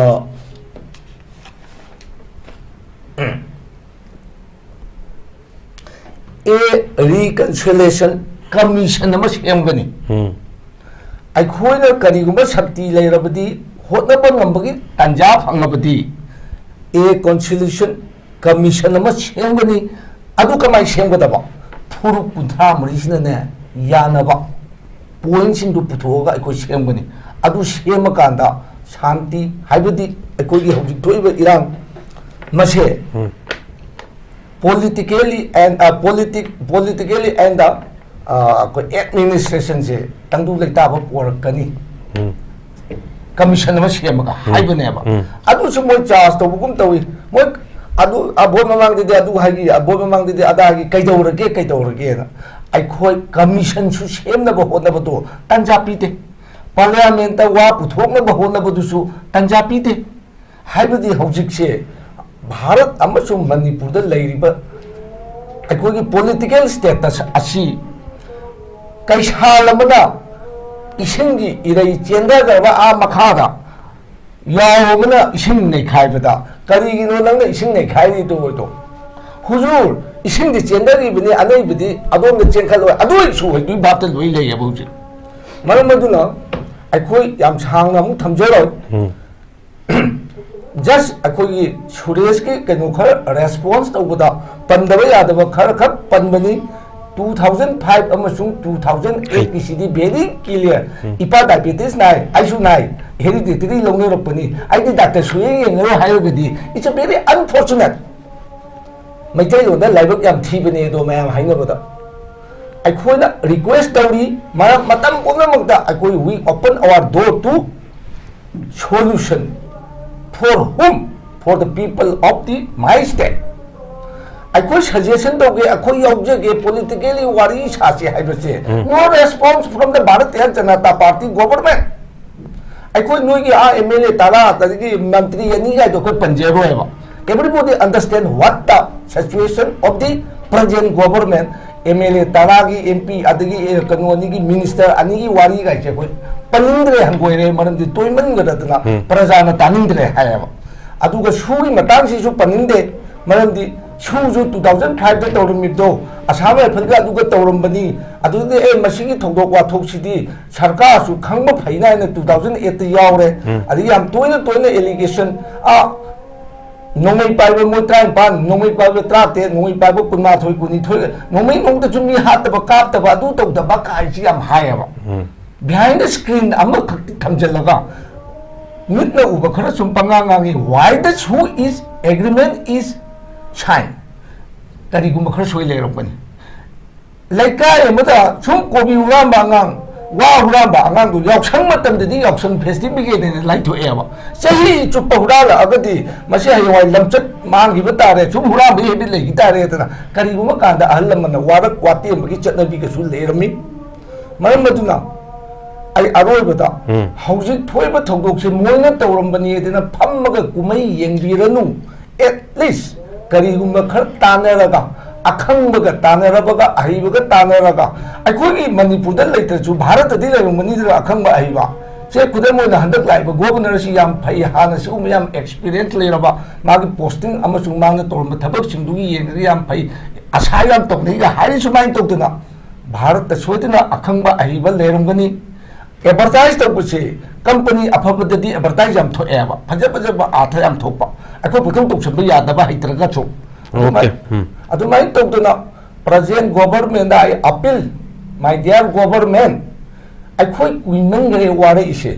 ꯑꯦ ꯔꯤꯀꯟꯁꯤꯂꯤꯌꯦꯁꯟ ꯀꯃꯤꯁꯟ ꯑꯃ ꯁꯦꯝꯒꯅꯤ꯫ ꯎꯝ꯫ ꯑꯩꯈꯣꯏꯅ ꯀꯔꯤꯒꯨꯝꯕ ꯁꯛꯇꯤ ꯂꯩꯔꯕꯗꯤ, ꯍꯣꯠꯅꯕ ꯉꯝꯕꯒꯤ ꯇꯥꯟꯖꯥ ꯐꯪꯂꯕꯗꯤ, ꯑꯦ ꯀꯟꯁꯤꯂꯤꯌꯦꯁꯟ ꯀꯃꯤꯁꯟ ꯑꯃ ꯁꯦꯝꯒꯅꯤ꯫ ꯑꯗꯨ ꯀꯃꯥꯏꯅ ꯁꯦꯝꯒꯗꯕ? ꯐꯨꯔꯨꯞ ꯀꯨꯟꯊ꯭ꯔꯥ ꯃꯔꯤꯁꯤꯅꯅꯦ, ꯌꯥꯅꯕ ꯄꯣꯏꯟꯁꯤꯡꯗꯨ ꯄꯨꯊꯣꯛꯑꯒ ꯑꯩꯈꯣꯏ ꯁꯦꯝꯒꯅꯤ꯫ ꯑꯗꯨ ꯁꯦꯝꯃꯀꯥꯟꯗ ꯁꯥꯟꯇꯤ, ꯍꯥꯏꯕꯗꯤ ꯑꯩꯈꯣꯏꯒꯤ ꯍꯧꯖꯤꯛ ꯊꯣꯛꯏꯕ ꯏꯔꯥꯡ ꯃꯁꯦ, ꯎꯝ꯫ Politically and, ꯑ, politic-, politically and, ꯑ, ꯑꯩꯈꯣꯏ ꯑꯦꯗꯃꯤꯅꯤꯁꯇ꯭ꯔꯦꯁꯟꯁꯦ ꯇꯪꯗꯨ ꯂꯩꯇꯥꯕ ꯄꯣꯔꯛꯀꯅꯤ꯫ ꯎꯝ꯫ ꯀꯃꯤꯁꯟ ꯑꯃ ꯁꯦꯝꯃꯒ ꯎꯝ꯫ ꯍꯥꯏꯕꯅꯦꯕ꯫ ꯎꯝ꯫ ꯑꯗꯨꯁꯨ ꯃꯣꯏ ꯆꯥꯔꯖ ꯇꯧꯕꯒꯨꯝ ꯇꯧꯏ꯫ ꯃꯣꯏ ꯑꯗꯨ ꯑ, ꯚꯣꯠ ꯃꯃꯥꯡꯗꯗꯤ ꯑꯗꯨ ꯍꯥꯏꯈꯤ, ꯑ, ꯚꯣꯠ ꯃꯃꯥꯡꯗꯗꯤ ꯑꯗꯥꯒꯤ ꯀꯩꯗꯧꯔꯒꯦ, ꯀꯩꯗꯧꯔꯒꯦꯅ ꯑꯩꯈꯣꯏ ꯀꯃꯤꯁꯟꯁꯨ ꯁꯦꯝꯅꯕ ꯍꯣꯠꯅꯕꯗꯣ ꯇꯟꯖꯥ ꯄꯤꯗꯦ꯫ ꯄꯥꯔꯂꯤꯌꯥꯃꯦꯟꯇ ꯋꯥ ꯄꯨꯊꯣꯛꯅꯕ ꯍꯣꯠꯅꯕꯗꯨꯁꯨ ꯇꯟꯖꯥ ꯄꯤꯗꯦ꯫ ꯍꯥꯏꯕꯗꯤ ꯍꯧꯖꯤꯛꯁꯦ ꯚꯥꯔꯠ ꯑꯃꯁꯨꯡ ꯃꯅꯤꯄꯨꯔꯗ ꯂꯩꯔꯤꯕ ꯑꯩꯈꯣꯏꯒꯤ ꯄꯣꯂꯤꯇꯤꯀꯦꯜ ꯁ꯭ꯇꯦꯇꯁ ꯑꯁꯤ ꯀꯩꯁꯥꯜ ꯑꯃꯅ ꯏꯁꯤꯡꯒꯤ ꯏꯔꯩ ꯆꯦꯟꯊꯈ꯭ꯔꯕ ꯑꯥ ꯃꯈꯥꯗ ꯌꯥꯎ ꯑꯃꯅ ꯏꯁꯤꯡ ꯅꯩꯈꯥꯏꯕꯗ, "ꯀꯔꯤꯒꯤꯅꯣ ꯅꯪꯅ ꯏꯁꯤꯡ ꯅꯩꯈꯥꯏꯔꯤꯗꯣ?" ꯑꯣꯏꯗꯣ, "ꯍꯨꯖꯨꯔ, ꯏꯁꯤꯡꯗꯤ ꯆꯦꯟꯊꯔꯤꯕꯅꯤ, ꯑꯅꯩꯕꯗꯤ ꯑꯗꯣꯝꯗ ꯆꯦꯟꯈꯠꯂꯣꯏ", ꯑꯗꯨ ꯑꯣꯏꯁꯨ ꯍꯩꯗꯨꯒꯤ ꯚꯥꯞꯇ ꯂꯣꯏ ꯂꯩꯌꯦꯕ ꯍꯧꯖꯤꯛ꯫ ꯃꯔꯝ ꯑꯗꯨꯅ ꯑꯩꯈꯣꯏ ꯌꯥꯝ ꯁꯥꯡꯅ ꯑꯃꯨꯛ ꯊꯝꯖꯔꯣꯏ꯫ ꯎꯝ꯫ ꯖꯁ ꯑꯩꯈꯣꯏꯒꯤ ꯁꯨꯔꯦꯁꯀꯤ ꯀꯩꯅꯣ ꯈꯔ ꯔꯦꯁꯄꯣꯟꯁ ꯇꯧꯕꯗ ꯄꯟꯗꯕ ꯌꯥꯗꯕ ꯈꯔ ꯈꯛ ꯄꯟꯕꯅꯤ꯫ Two thousand five ꯑꯃꯁꯨꯡ two thousand eight ꯀꯤꯁꯤꯗꯤ very clear꯫ ꯎꯝ꯫ ꯏꯄꯥ ꯗꯥꯏꯕꯦꯇꯤꯁ ꯅꯥꯏ, ꯑꯩꯁꯨ ꯅꯥꯏ, ꯍꯦꯔꯤꯗꯤꯇꯔꯤ ꯂꯧꯅꯔꯛꯄꯅꯤ, ꯑꯩꯗꯤ ꯗꯥꯛꯇꯔ ꯁꯨꯌꯦꯡ ꯌꯦꯡꯉꯔꯣꯏ ꯍꯥꯏꯔꯒꯗꯤ, it's a very unfortunate꯫ ꯃꯩꯇꯩꯂꯣꯟꯗ ꯂꯥꯏꯕꯛ ꯌꯥꯝ ꯊꯤꯕꯅꯦ ꯑꯗꯣ ꯃꯌꯥꯝ ꯍꯥꯏꯅꯕꯗ꯫ ꯑꯩꯈꯣꯏꯅ ꯔꯤꯀ꯭ꯋꯦꯁ ꯇꯧꯔꯤ, ꯃꯔꯝ ꯃꯇꯝ ꯄꯨꯝꯅꯃꯛꯇ ꯑꯩꯈꯣꯏ, we open our door to solution for whom? For the people of the my state꯫ ꯑꯩꯈꯣꯏ ꯁꯖꯦꯁꯟ ꯇꯧꯒꯦ, ꯑꯩꯈꯣꯏ ꯌꯥꯎꯖꯒꯦ, ꯄꯣꯂꯤꯇꯤꯀꯦꯜꯂꯤ ꯋꯥꯔꯤ ꯁꯥꯁꯤ ꯍꯥꯏꯕꯁꯦ꯫ ꯎꯝ꯫ No response from the Bharatiya Janata Party government꯫ ꯑꯩꯈꯣꯏ ꯅꯣꯏꯒꯤ ꯑꯥ ꯑꯦꯝ ꯑꯦꯜ ꯑꯦ ꯇꯔꯥ ꯑꯗꯒꯤ ꯃꯟꯇ꯭ꯔꯤ ꯑꯅꯤ ꯀꯥꯏꯗꯣ ꯑꯩꯈꯣꯏ ꯄꯟꯖꯔꯣꯏꯕ꯫ Everybody understand what the situation of the present government꯫ M L A ꯇꯔꯥꯒꯤ ꯑꯦꯝ ꯄꯤ ꯑꯗꯒꯤ, ꯑꯦ, ꯀꯩꯅꯣ ꯑꯅꯤꯒꯤ ꯃꯤꯅꯤꯁꯇꯔ ꯑꯅꯤꯒꯤ ꯋꯥꯔꯤ ꯀꯥꯏꯁꯦ ꯑꯩꯈꯣꯏ ꯄꯟꯅꯤꯡꯗ꯭ꯔꯦ, ꯍꯪꯒꯣꯏꯔꯦ, ꯃꯔꯝꯗꯤ ꯇꯣꯏꯃꯟꯒꯗꯅ ꯎꯝ꯫ ꯄ꯭ꯔꯖꯥꯅ ꯇꯥꯅꯤꯡꯗ꯭ꯔꯦ ꯍꯥꯏꯌꯦꯕ꯫ ꯑꯗꯨꯒ ꯁꯨꯒꯤ ꯃꯇꯥꯡꯁꯤꯁꯨ ꯄꯟꯅꯤꯡꯗꯦ, ꯃꯔꯝꯗꯤ ꯁꯨꯁꯨ two thousand five ꯇ ꯇꯧꯔꯝꯃꯤꯕꯗꯣ ꯑꯁꯥꯝ ꯔꯥꯏꯐꯜꯒ ꯑꯗꯨꯒ ꯇꯧꯔꯝꯕꯅꯤ꯫ ꯑꯗꯨꯗꯤ ꯑꯦ, ꯃꯁꯤꯒꯤ ꯊꯧꯗꯣꯛ ꯋꯥꯊꯣꯛꯁꯤꯗꯤ ꯁꯔꯀꯥꯔꯁꯨ ꯈꯪꯕ ꯐꯩꯅ ꯍꯥꯏꯅ two thousand eight ꯇ ꯌꯥꯎꯔꯦ꯫ ꯎꯝ꯫ ꯑꯗꯒꯤ ꯌꯥꯝ ꯇꯣꯏꯅ ꯇꯣꯏꯅ ꯑꯦꯂꯤꯒꯦꯁꯟ, ꯑ, ꯅꯣꯡꯃꯩ ꯄꯥꯏꯕ ꯃꯣꯏ ꯇꯔꯥꯅꯤꯄꯥꯟ, ꯅꯣꯡꯃꯩ ꯄꯥꯏꯕ ꯇꯔꯥꯇꯔꯦꯠ, ꯅꯣꯡꯃꯩ ꯄꯥꯏꯕ ꯀꯨꯟꯃꯥꯊꯣꯏ, ꯀꯨꯟꯅꯤꯊꯣꯏ, ꯅꯣꯡꯃꯩ ꯅꯣꯡꯃꯗꯁꯨ ꯃꯤ ꯍꯥꯠꯇꯕ, ꯀꯥꯞꯇꯕ, ꯑꯗꯨ ꯇꯧꯗꯕ ꯀꯥꯏꯁꯤ ꯌꯥꯝ ꯍꯥꯏꯌꯦꯕ꯫ ꯎꯝ꯫ Behind the screen ꯑꯃꯈꯛꯇꯤ ꯊꯝꯖꯤꯜꯂꯒ ꯃꯤꯠꯅ ꯎꯕ ꯈꯔ ꯁꯨꯝ ꯄꯉꯥꯡ ꯉꯥꯡꯉꯤ꯫ Why the who is agreement is sign? ꯀꯔꯤꯒꯨꯝꯕ ꯈꯔ ꯁꯣꯏ ꯂꯩꯔꯛꯄꯅꯤ꯫ ꯂꯩꯀꯥꯏ ꯑꯃꯗ ꯁꯨꯝ ꯀꯣꯕꯤ ꯍꯨꯔꯥꯟꯕ ꯑꯉꯥꯡ, ꯋꯥ ꯍꯨꯔꯥꯟꯕ ꯑꯉꯥꯡꯗꯨ ꯌꯥꯎꯁꯪ ꯃꯇꯝꯗꯗꯤ ꯌꯥꯎꯁꯪ ꯐꯦꯁꯇꯤꯚꯦꯜꯅ ꯂꯥꯏꯊꯣꯛꯑꯦꯕ꯫ ꯆꯍꯤ ꯆꯨꯞꯄ ꯍꯨꯔꯥꯜꯂꯛꯑꯒꯗꯤ ꯃꯁꯤ ꯍꯌꯦꯡꯋꯥꯏ ꯂꯝꯆꯠ ꯃꯥꯡꯈꯤꯕ ꯇꯥꯔꯦ, ꯁꯨꯝ ꯍꯨꯔꯥꯟꯕꯒꯤ ꯍꯦꯕꯤꯠ ꯂꯩꯈꯤ ꯇꯥꯔꯦꯗꯅ ꯀꯔꯤꯒꯨꯝꯕ ꯀꯥꯟꯗ ꯑꯍꯜ ꯂꯃꯟꯅ ꯋꯥꯔꯛ ꯋꯥꯇꯦꯝꯕꯒꯤ ꯆꯠꯅꯕꯤꯒꯁꯨ ꯂꯩꯔꯝꯃꯤ꯫ ꯃꯔꯝ ꯑꯗꯨꯅ ꯑꯩ ꯑꯔꯣꯏꯕꯗ ꯎꯝ꯫ ꯍꯧꯖꯤꯛ ꯊꯣꯛꯏꯕ ꯊꯧꯗꯣꯛꯁꯦ ꯃꯣꯏꯅ ꯇꯧꯔꯝꯕꯅꯤ ꯑꯗꯨꯅ ꯐꯝꯃꯒ ꯀꯨꯝꯍꯩ ꯌꯦꯡꯕꯤꯔꯅꯨ꯫ At least ꯀꯔꯤꯒꯨꯝꯕ ꯈꯔ ꯇꯥꯟꯅꯔꯒ, ꯑꯈꯪꯕꯒ ꯇꯥꯟꯅꯔꯕꯒ, ꯑꯍꯩꯕꯒ ꯇꯥꯟꯅꯔꯒ, ꯑꯩꯈꯣꯏꯒꯤ ꯃꯅꯤꯄꯨꯔꯗ ꯂꯩꯇ꯭ꯔꯁꯨ ꯚꯥꯔꯠꯇꯗꯤ ꯂꯩꯔꯝꯒꯅꯤꯗꯅ ꯑꯈꯪꯕ ꯑꯍꯩꯕ꯫ ꯁꯦ, ꯈꯨꯗꯝ ꯑꯣꯏꯅ ꯍꯟꯗꯛ ꯂꯥꯛꯏꯕ ꯒꯣꯕꯔꯅꯔꯁꯤ ꯌꯥꯝ ꯐꯩ, ꯍꯥꯟꯅ ꯁꯤꯒꯨꯝꯕ ꯌꯥꯝ ꯑꯦꯛꯁꯄꯤꯔꯤꯌꯦꯟꯁ ꯂꯩꯔꯕ, ꯃꯥꯒꯤ ꯄꯣꯁꯇꯤꯡ ꯑꯃꯁꯨꯡ ꯃꯥꯅ ꯇꯧꯔꯝꯕ ꯊꯕꯛꯁꯤꯡꯗꯨꯒꯤ ꯌꯦꯡꯉꯒ ꯌꯥꯝ ꯐꯩ, ꯑꯁꯥ ꯌꯥꯝ ꯇꯧꯅꯩꯒ ꯍꯥꯏꯔꯤ꯫ ꯁꯨꯃꯥꯏꯅ ꯇꯧꯗꯅ ꯚꯥꯔꯠꯇ ꯁꯣꯏꯗꯅ ꯑꯈꯪꯕ ꯑꯍꯩꯕ ꯂꯩꯔꯝꯒꯅꯤ꯫ ꯑꯦꯗꯚꯔꯇꯥꯏꯁ ꯇꯧꯕꯁꯦ ꯀꯝꯄꯅꯤ ꯑꯐꯕꯗꯗꯤ ꯑꯦꯗꯚꯔꯇꯥꯏꯁ ꯌꯥꯝ ꯊꯣꯛꯑꯦꯕ, ꯐꯖ ꯐꯖꯕ ꯑꯥꯔꯊ ꯌꯥꯝ ꯊꯣꯛꯄ, ꯑꯩꯈꯣꯏ ꯄꯨꯊꯣꯛ ꯇꯧꯁꯟꯕ ꯌꯥꯗꯕ ꯍꯩꯇ꯭ꯔꯒꯁꯨ꯫ ꯑꯗꯨꯃꯥꯏ-, Okay. ꯎꯝ꯫ ꯑꯗꯨꯃꯥꯏꯅ ꯇꯧꯗꯅ present government ꯗ ꯑꯩ ꯑꯄꯤꯜ, my dear government, ꯑꯩꯈꯣꯏ ꯀꯨꯏꯃꯟꯈ꯭ꯔꯦ ꯋꯥꯔꯛꯏꯁꯦ꯫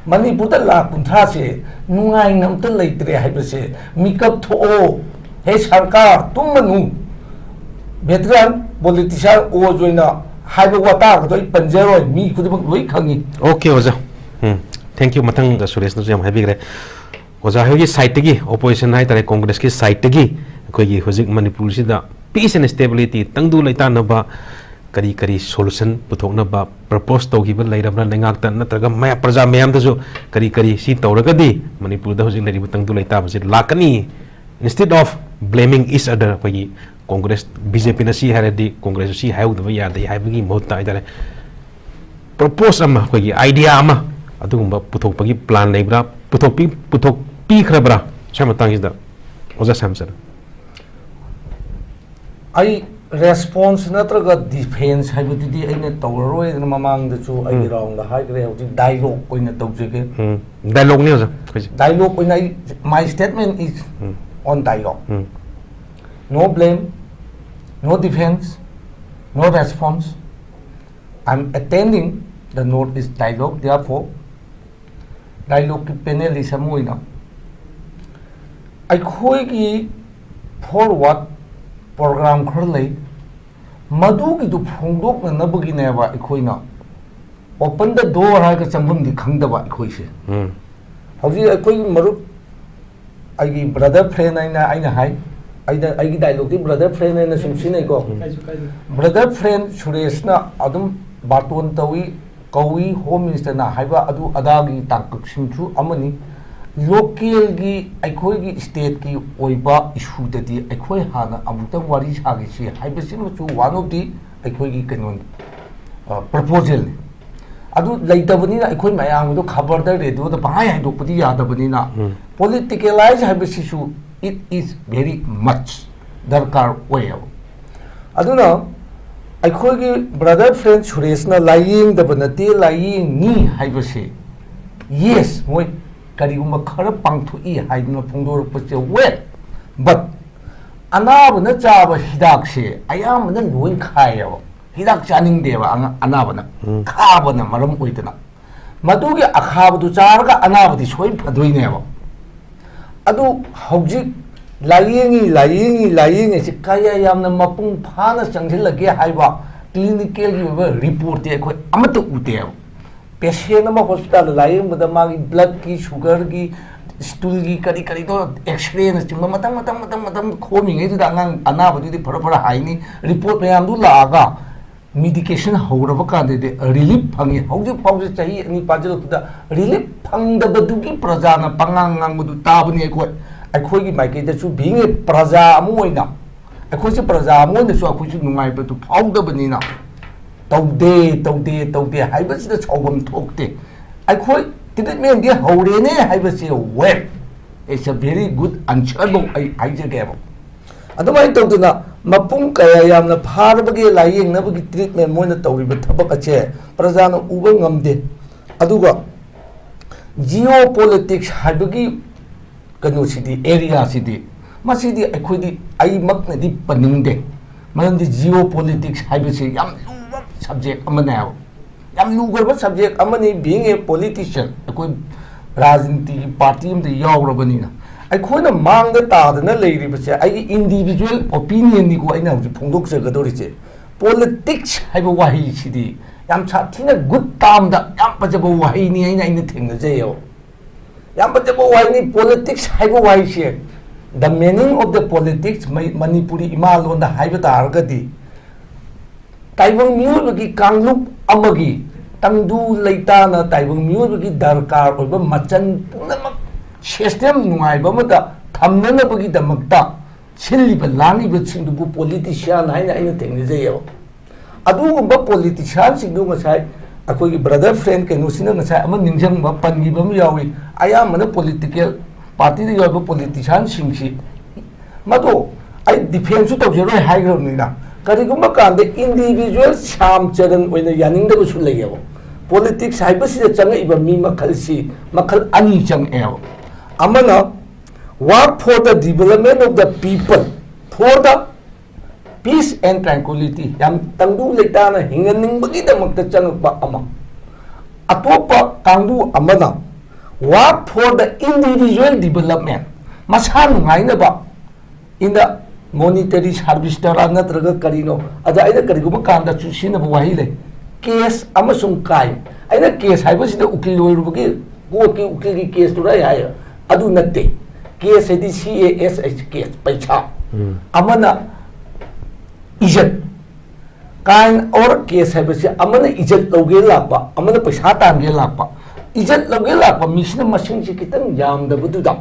ꯃꯅꯤꯄꯨꯔꯗ ꯂꯥꯈ ꯀꯨꯟꯊ꯭ꯔꯥꯁꯦ ꯅꯨꯡꯉꯥꯏꯅ ꯑꯝꯇ ꯂꯩꯇ꯭ꯔꯦ ꯍꯥꯏꯕꯁꯦ ꯃꯤꯀꯞ ꯊꯣꯛꯑꯣ꯫ ꯍꯦ ꯁꯔꯀꯥꯔ, ꯇꯨꯝꯃꯅꯨ꯫ ꯚꯦꯇꯔꯥꯟ ꯄꯣꯂꯤꯇꯤꯁꯤꯌꯥꯟ ꯑꯣꯖ ꯑꯣꯏꯅ ꯍꯥꯏꯕ ꯋꯥꯇꯥꯒꯗꯣ ꯑꯩ ꯄꯟꯖꯔꯣꯏ, ꯃꯤ ꯈꯨꯗꯤꯡꯃꯛ ꯂꯣꯏ ꯈꯪꯉꯤ꯫ Okay, ꯑꯣꯖꯥ꯫ ꯎꯝ, thank you꯫ ꯃꯊꯪꯗ ꯁꯨꯔꯦꯁꯅꯁꯨ ꯌꯥꯝ ꯍꯥꯏꯕꯤꯈ꯭ꯔꯦ꯫ ꯑꯣꯖꯥ ꯍꯣꯏꯒꯤ ꯁꯥꯏꯠꯇꯒꯤ, ꯑꯣꯄꯣꯖꯤꯁꯟ ꯍꯥꯏꯇꯥꯔꯦ, ꯀꯣꯡꯒ꯭ꯔꯦꯁꯀꯤ ꯁꯥꯏꯠꯇꯒꯤ ꯑꯩꯈꯣꯏꯒꯤ ꯍꯧꯖꯤꯛ ꯃꯅꯤꯄꯨꯔꯁꯤꯗ peace and stability, ꯇꯪꯗꯨ ꯂꯩꯇꯥꯅꯕ ꯀꯔꯤ ꯀꯔꯤ ꯁꯣꯂꯨꯁꯟ ꯄꯨꯊꯣꯛꯅꯕ ꯄ꯭ꯔꯄꯣꯁ ꯇꯧꯈꯤꯕ ꯂꯩꯔꯕ꯭ꯔꯥ ꯂꯩꯉꯥꯛꯇ, ꯅꯠꯇ꯭ꯔꯒ ꯃꯌꯥꯝ, ꯄ꯭ꯔꯖꯥ ꯃꯌꯥꯝꯗꯁꯨ ꯀꯔꯤ ꯀꯔꯤ ꯁꯤ ꯇꯧꯔꯒꯗꯤ ꯃꯅꯤꯄꯨꯔꯗ ꯍꯧꯖꯤꯛ ꯂꯩꯔꯤꯕ ꯇꯪꯗꯨ ꯂꯩꯇꯥꯕꯁꯤ ꯂꯥꯛꯀꯅꯤ? Instead of blaming each other, ꯑꯩꯈꯣꯏꯒꯤ ꯀꯣꯡꯒ꯭ꯔꯦꯁ, ꯕꯤ ꯖꯦ ꯄꯤꯅ ꯁꯤ ꯍꯥꯏꯔꯗꯤ ꯀꯣꯡꯒ꯭ꯔꯦꯁꯁꯨ ꯁꯤ ꯍꯥꯏꯍꯧꯗꯕ ꯌꯥꯗꯦ ꯍꯥꯏꯕꯒꯤ ꯃꯍꯨꯠꯇ ꯍꯥꯏꯇꯥꯔꯦ, ꯄ꯭ꯔꯄꯣꯁ ꯑꯃ, ꯑꯩꯈꯣꯏꯒꯤ ꯑꯥꯏꯗꯤꯌꯥ ꯑꯃ ꯑꯗꯨꯒꯨꯝꯕ ꯄꯨꯊꯣꯛꯄꯒꯤ ꯄ꯭ꯂꯥꯟ ꯂꯩꯕ꯭ꯔꯥ? ꯄꯨꯊꯣꯛꯄꯤ-, ꯄꯨꯊꯣꯛꯄꯤꯈ꯭ꯔꯕ꯭ꯔꯥ? ꯁ꯭ꯋꯥꯏ ꯃꯇꯥꯡꯁꯤꯗ ꯑꯣꯖꯥ ꯁꯥꯝꯁꯟ꯫ ꯑꯩ ꯔꯦꯁꯄꯣꯟꯁ ꯅꯠꯇ꯭ꯔꯒ ꯗꯤꯐꯦꯟꯁ ꯍꯥꯏꯕꯗꯨꯗꯤ ꯑꯩꯅ ꯇꯧꯔꯔꯣꯏꯗꯅ ꯃꯃꯥꯡꯗꯁꯨ ꯑꯩꯒꯤ ꯎꯝ꯫ ꯔꯥꯎꯟꯗ ꯍꯥꯏꯈ꯭ꯔꯦ, ꯍꯧꯖꯤꯛ ꯗꯥꯏꯂꯣꯒ ꯑꯣꯏꯅ ꯇꯧꯖꯒꯦ꯫ ꯎꯝ꯫ ꯗꯥꯏꯂꯣꯒꯅꯤ ꯑꯣꯖꯥ ꯑꯩꯈꯣꯏꯁꯦ꯫ ꯗꯥꯏꯂꯣꯒ ꯑꯣꯏꯅ ꯑꯩ, my statement is um. On dialogue. Um. No blame, no defense, no response. I'm attending the North East Dialogue, therefore, ꯗꯥꯏꯂꯣꯒꯀꯤ panelist ꯑꯃ ꯑꯣꯏꯅ ꯑꯩꯈꯣꯏꯒꯤ ꯐꯣꯔꯋꯥꯔꯗ ꯄ꯭ꯔꯣꯒ꯭ꯔꯥꯝ ꯈꯔ ꯂꯩ, ꯃꯗꯨꯒꯤꯗꯨ ꯐꯣꯡꯗꯣꯛꯅꯅꯕꯒꯤꯅꯦꯕ ꯑꯩꯈꯣꯏꯅ Open the door ꯍꯥꯏꯔꯒ ꯆꯪꯐꯝꯗꯤ ꯈꯪꯗꯕ ꯑꯩꯈꯣꯏꯁꯦ꯫ ꯎꯝ꯫ ꯍꯧꯖꯤꯛ ꯑꯩꯈꯣꯏꯒꯤ ꯃꯔꯨꯞ, ꯑꯩꯒꯤ brother friend ꯍꯥꯏꯅ ꯑꯩꯅ ꯍꯥꯏ, ꯑꯩꯅ, ꯑꯩꯒꯤ dialogue ꯇꯤ brother friend ꯍꯥꯏꯅ ꯁꯨꯝ ꯁꯤꯖꯤꯟꯅꯩꯀꯣ꯫ ꯎꯝ꯫ ꯀꯥꯏꯁꯨ ꯀꯥꯏꯗꯦ꯫ Brother friend ꯁꯨꯔꯦꯁꯅ ꯑꯗꯨꯝ ꯕꯥꯔꯇꯣꯟ ꯇꯧꯏ, ꯀꯧꯏ, Home Minister ꯅ ꯍꯥꯏꯕ ꯑꯗꯨ ꯑꯗꯥꯒꯤ ꯇꯥꯡꯀꯛꯁꯤꯡꯁꯨ ꯑꯃꯅꯤ꯫ Local ꯒꯤ, ꯑꯩꯈꯣꯏꯒꯤ state ꯀꯤ ꯑꯣꯏꯕ issue ꯗꯗꯤ ꯑꯩꯈꯣꯏ ꯍꯥꯟꯅ ꯑꯃꯨꯛꯇꯪ ꯋꯥꯔꯤ ꯁꯥꯈꯤꯁꯤ ꯍꯥꯏꯕꯁꯤꯃꯁꯨ one of the ꯑꯩꯈꯣꯏꯒꯤ ꯀꯩꯅꯣꯅꯤ, ꯑ, proposal ꯅꯤ꯫ ꯑꯗꯨ ꯂꯩꯇꯕꯅꯤꯅ ꯑꯩꯈꯣꯏ ꯃꯌꯥꯝꯒꯤꯗꯣ ꯈꯕꯔꯗ, radio ꯗ ꯄꯪꯍꯥꯏ ꯍꯥꯏꯗꯣꯛꯄꯗꯤ ꯌꯥꯗꯕꯅꯤꯅ, ꯎꯝ꯫ Politicalize ꯍꯥꯏꯕꯁꯤꯁꯨ it is very much ꯗꯔꯀꯥꯔ ꯑꯣꯏꯌꯦꯕ꯫ ꯑꯗꯨꯅ ꯑꯩꯈꯣꯏꯒꯤ brother friend ꯁꯨꯔꯦꯁꯅ ꯂꯥꯏꯌꯦꯡꯗꯕ ꯅꯠꯇꯦ, ꯂꯥꯏꯌꯦꯡꯉꯤ ꯍꯥꯏꯕꯁꯦ, yes, ꯃꯣꯏ ꯀꯔꯤꯒꯨꯝꯕ ꯈꯔ ꯄꯥꯡꯊꯣꯛꯏ ꯍꯥꯏꯗꯨꯅ ꯐꯣꯡꯗꯣꯔꯛꯄꯁꯦ, well, but ꯑꯅꯥꯕꯅ ꯆꯥꯕ ꯍꯤꯗꯥꯛꯁꯦ ꯑꯌꯥꯝꯕꯅ ꯂꯣꯏ ꯈꯥꯏꯌꯦꯕ꯫ ꯍꯤꯗꯥꯛ ꯆꯥꯅꯤꯡꯗꯦꯕ ꯑꯉ-, ꯑꯅꯥꯕꯅ꯫ ꯎꯝ꯫ ꯈꯥꯕꯅ ꯃꯔꯝ ꯑꯣꯏꯗꯅ꯫ ꯃꯗꯨꯒꯤ ꯑꯈꯥꯕꯗꯨ ꯆꯥꯔꯒ ꯑꯅꯥꯕꯗꯤ ꯁꯣꯏ ꯐꯗꯣꯏꯅꯦꯕ꯫ ꯑꯗꯨ ꯍꯧꯖꯤꯛ ꯂꯥꯏꯌꯦꯡꯉꯤ, ꯂꯥꯏꯌꯦꯡꯉꯤ, ꯂꯥꯏꯌꯦꯡꯉꯤꯁꯤ ꯀꯌꯥ ꯌꯥꯝꯅ ꯃꯄꯨꯡ ꯐꯥꯅ ꯆꯪꯁꯤꯜꯂꯒꯦ ꯍꯥꯏꯕ clinical ꯒꯤ ꯑꯣꯏꯕ report ꯇꯤ ꯑꯩꯈꯣꯏ ꯑꯃꯠꯇ ꯎꯗꯦꯕ꯫ Patient ꯑꯃ hospital ꯗ ꯂꯥꯏꯌꯦꯡꯕꯗ ꯃꯥꯒꯤ blood ꯀꯤ, sugar ꯒꯤ, stool ꯒꯤ, ꯀꯔꯤ ꯀꯔꯤꯗꯣ, X-ray ꯅꯆꯤꯡꯕ ꯃꯊꯪ ꯃꯊꯪ ꯃꯊꯪ ꯃꯊꯪ ꯈꯣꯝꯃꯤꯉꯩꯗꯨꯗ ꯑꯉꯥꯡ ꯑꯅꯥꯕꯗꯨꯗꯤ ꯐꯔ ꯐꯔ ꯍꯥꯏꯅꯤ, report ꯃꯌꯥꯝꯗꯨ ꯂꯥꯛꯑꯒ medication ꯍꯧꯔꯕ ꯀꯥꯟꯗꯗꯤ relief ꯐꯪꯉꯤ꯫ ꯍꯧꯖꯤꯛ ꯐꯥꯎꯁꯦ ꯆꯍꯤ ꯑꯅꯤ ꯐꯥꯖꯤꯜꯂꯛꯄꯗ relief ꯐꯪꯗꯕꯗꯨꯒꯤ ꯄ꯭ꯔꯖꯥꯅ ꯄꯉꯥꯡ ꯉꯥꯡꯕꯗꯨ ꯇꯥꯕꯅꯤ ꯑꯩꯈꯣꯏ꯫ ꯑꯩꯈꯣꯏꯒꯤ ꯃꯥꯏꯀꯩꯗꯁꯨ being a ꯄ꯭ꯔꯖꯥ ꯑꯃ ꯑꯣꯏꯅ, ꯑꯩꯈꯣꯏꯁꯦ ꯄ꯭ꯔꯖꯥ ꯑꯃ ꯑꯣꯏꯅꯁꯨ ꯑꯩꯈꯣꯏꯁꯨ ꯅꯨꯡꯉꯥꯏꯕꯗꯨ ꯐꯥꯎꯗꯕꯅꯤꯅ, ꯇꯧꯗꯦ, ꯇꯧꯗꯦ, ꯇꯧꯗꯦ ꯍꯥꯏꯕꯁꯤꯗ ꯁꯥꯎꯐꯝ ꯊꯣꯛꯇꯦ꯫ ꯑꯩꯈꯣꯏ treatment ꯗꯤ ꯍꯧꯔꯦꯅꯦ ꯍꯥꯏꯕꯁꯦ, well, it's a very good answer ꯐꯧ ꯑꯩ ꯍꯥꯏꯖꯒꯦꯕ꯫ ꯑꯗꯨꯃꯥꯏꯅ ꯇꯧꯗꯅ ꯃꯄꯨꯡ ꯀꯌꯥ ꯌꯥꯝꯅ ꯐꯥꯔꯕꯒꯦ ꯂꯥꯏꯌꯦꯡꯅꯕꯒꯤ treatment ꯃꯣꯏꯅ ꯇꯧꯔꯤꯕ ꯊꯕꯛ ꯑꯁꯦ ꯄ꯭ꯔꯖꯥꯅ ꯎꯕ ꯉꯝꯗꯦ꯫ ꯑꯗꯨꯒ geopolitics ꯍꯥꯏꯕꯒꯤ ꯀꯩꯅꯣꯁꯤꯗꯤ, area ꯁꯤꯗꯤ, ꯃꯁꯤꯗꯤ ꯑꯩꯈꯣꯏꯗꯤ, ꯑꯩꯃꯛꯅꯗꯤ ꯄꯟꯅꯤꯡꯗꯦ꯫ ꯃꯔꯝꯗꯤ geopolitics ꯍꯥꯏꯕꯁꯤ ꯌꯥꯝ ꯂꯨꯕ subject ꯑꯃꯅꯦ ꯍꯥꯏꯕ꯫ ꯌꯥꯝ ꯂꯨꯈ꯭ꯔꯕ subject ꯑꯃꯅꯤ, being a politician, ꯑꯩꯈꯣꯏ ꯔꯥꯖꯅꯤꯇꯤꯒꯤ party ꯑꯃꯗ ꯌꯥꯎꯔꯕꯅꯤꯅ꯫ ꯑꯩꯈꯣꯏꯅ ꯃꯥꯡꯗ ꯇꯥꯗꯅ ꯂꯩꯔꯤꯕꯁꯦ ꯑꯩꯒꯤ individual opinion ꯅꯤꯀꯣ ꯑꯩꯅ ꯍꯧꯖꯤꯛ ꯐꯣꯡꯗꯣꯛꯆꯒꯗꯧꯔꯤꯁꯦ꯫ Politics ꯍꯥꯏꯕ ꯋꯥꯍꯩꯁꯤꯗꯤ ꯌꯥꯝ ꯁꯥꯊꯤꯅ ꯒꯨꯗ ꯇꯥꯝꯗ ꯌꯥꯝ ꯐꯖꯕ ꯋꯥꯍꯩꯅꯤ ꯑꯩꯅ ꯑꯩꯅ ꯊꯦꯡꯅꯖꯩꯌꯦꯕ꯫ ꯌꯥꯝ ꯐꯖꯕ ꯋꯥꯍꯩꯅꯤ꯫ ꯄꯣꯂꯤꯇꯤꯛꯁ ꯍꯥꯏꯕ ꯋꯥꯍꯩꯁꯦ, the meaning of the politics, Manipuri ꯏꯃꯥ ꯂꯣꯟꯗ ꯍꯥꯏꯕ ꯇꯥꯔꯒꯗꯤ, ꯇꯥꯏꯕꯪ ꯃꯤꯑꯣꯏꯕꯒꯤ ꯀꯥꯡꯂꯨꯞ ꯑꯃꯒꯤ ꯇꯪꯗꯨ ꯂꯩꯇꯥꯅ ꯇꯥꯏꯕꯪ ꯃꯤꯑꯣꯏꯕꯒꯤ ꯗꯔꯀꯥꯔ ꯑꯣꯏꯕ ꯃꯆꯜ ꯄꯨꯝꯅꯃꯛ ꯁꯤꯁꯇꯦꯝ ꯅꯨꯡꯉꯥꯏꯕ ꯑꯃꯗ ꯊꯝꯅꯅꯕꯒꯤꯗꯃꯛꯇ ꯁꯤꯜꯂꯤꯕ ꯂꯥꯡꯂꯤꯕꯁꯤꯡꯗꯨꯕꯨ ꯄꯣꯂꯤꯇꯤꯁꯤꯌꯥꯟ ꯍꯥꯏꯅ ꯑꯩꯅ ꯊꯦꯡꯅꯖꯩꯌꯦꯕ꯫ ꯑꯗꯨꯒꯨꯝꯕ ꯄꯣꯂꯤꯇꯤꯁꯤꯌꯥꯟꯁꯤꯡꯗꯨ ꯉꯁꯥꯏ ꯑꯩꯈꯣꯏꯒꯤ ꯕ꯭ꯔꯗꯔ ꯐ꯭ꯔꯦꯟ ꯀꯩꯅꯣꯁꯤꯅ ꯉꯁꯥꯏ ꯑꯃ ꯅꯤꯡꯁꯤꯡꯕ ꯄꯟꯈꯤꯕ ꯑꯃ ꯌꯥꯎꯏ꯫ ꯑꯌꯥꯝꯕꯅ ꯄꯣꯂꯤꯇꯤꯀꯦꯜ ꯄꯥꯔꯇꯤꯗ ꯌꯥꯎꯔꯤꯕ ꯄꯣꯂꯤꯇꯤꯁꯤꯌꯥꯟꯁꯤꯡꯁꯤ, ꯃꯗꯣ ꯑꯩ ꯗꯤꯐꯦꯟꯁꯁꯨ ꯇꯧꯖꯔꯣꯏ ꯍꯥꯏꯈ꯭ꯔꯕꯅꯤꯅ, ꯀꯔꯤꯒꯨꯝꯕ ꯀꯥꯟꯗ ꯏꯟꯗꯤꯕꯤꯖꯨꯋꯦꯜ ꯁ꯭ꯌꯥꯝ ꯆꯔꯟ ꯑꯣꯏꯅ ꯌꯥꯅꯤꯡꯗꯕꯁꯨ ꯂꯩꯌꯦꯕ꯫ ꯄꯣꯂꯤꯇꯤꯛꯁ ꯍꯥꯏꯕꯁꯤꯗ ꯆꯪꯉꯛꯏꯕ ꯃꯤ ꯃꯈꯜꯁꯤ ꯃꯈꯜ ꯑꯅꯤ ꯆꯪꯉꯛꯑꯦꯕ꯫ ꯑꯃꯅ work for the development of the people, for the peace and tranquility, ꯌꯥꯝ ꯇꯪꯗꯨ ꯂꯩꯇꯥꯅ ꯍꯤꯡꯍꯟꯅꯤꯡꯕꯒꯤꯗꯃꯛꯇ ꯆꯪꯉꯛꯄ ꯑꯃ꯫ ꯑꯇꯣꯞꯄ ꯀꯥꯡꯕꯨ ꯑꯃꯅ work for the individual development, ꯃꯁꯥ ꯅꯨꯡꯉꯥꯏꯅꯕ, in the monetary service ꯇꯔꯥ ꯅꯠꯇ꯭ꯔꯒ ꯀꯔꯤꯅꯣ꯫ ꯑꯗ ꯑꯩꯅ ꯀꯔꯤꯒꯨꯝꯕ ꯀꯥꯟꯗꯁꯨ ꯁꯤꯖꯤꯟꯅꯕ ꯋꯥꯍꯩ ꯂꯩ, ꯀꯦꯁ ꯑꯃꯁꯨꯡ ꯀꯥꯏ꯫ ꯑꯩꯅ ꯀꯦꯁ ꯍꯥꯏꯕꯁꯤꯗ ꯎꯀꯤꯜ ꯑꯣꯏꯔꯨꯕꯒꯤ ꯀꯣꯔꯠꯀꯤ ꯎꯀꯤꯜꯒꯤ ꯀꯦꯁꯇꯨꯔ ꯑꯩ ꯍꯥꯏ, ꯑꯗꯨ ꯅꯠꯇꯦ꯫ ꯀꯦꯁ ꯍꯥꯏꯗꯤ C A S H, cash, ꯄꯩꯁꯥ꯫ ꯑꯃꯅ ꯏꯖꯠ, ꯀꯥꯏꯟ ꯑꯣꯔ ꯀꯦꯁ ꯍꯥꯏꯕꯁꯤ ꯑꯃꯅ ꯏꯖꯠ ꯂꯧꯒꯦ ꯂꯥꯛꯄ, ꯑꯃꯅ ꯄꯩꯁꯥ ꯇꯥꯟꯒꯦ ꯂꯥꯛꯄ꯫ ꯏꯖꯠ ꯂꯧꯒꯦ ꯂꯥꯛꯄ ꯃꯤꯁꯤꯅ ꯃꯁꯤꯡꯁꯤ ꯈꯤꯇꯪ ꯌꯥꯝꯗꯕꯗꯨꯗ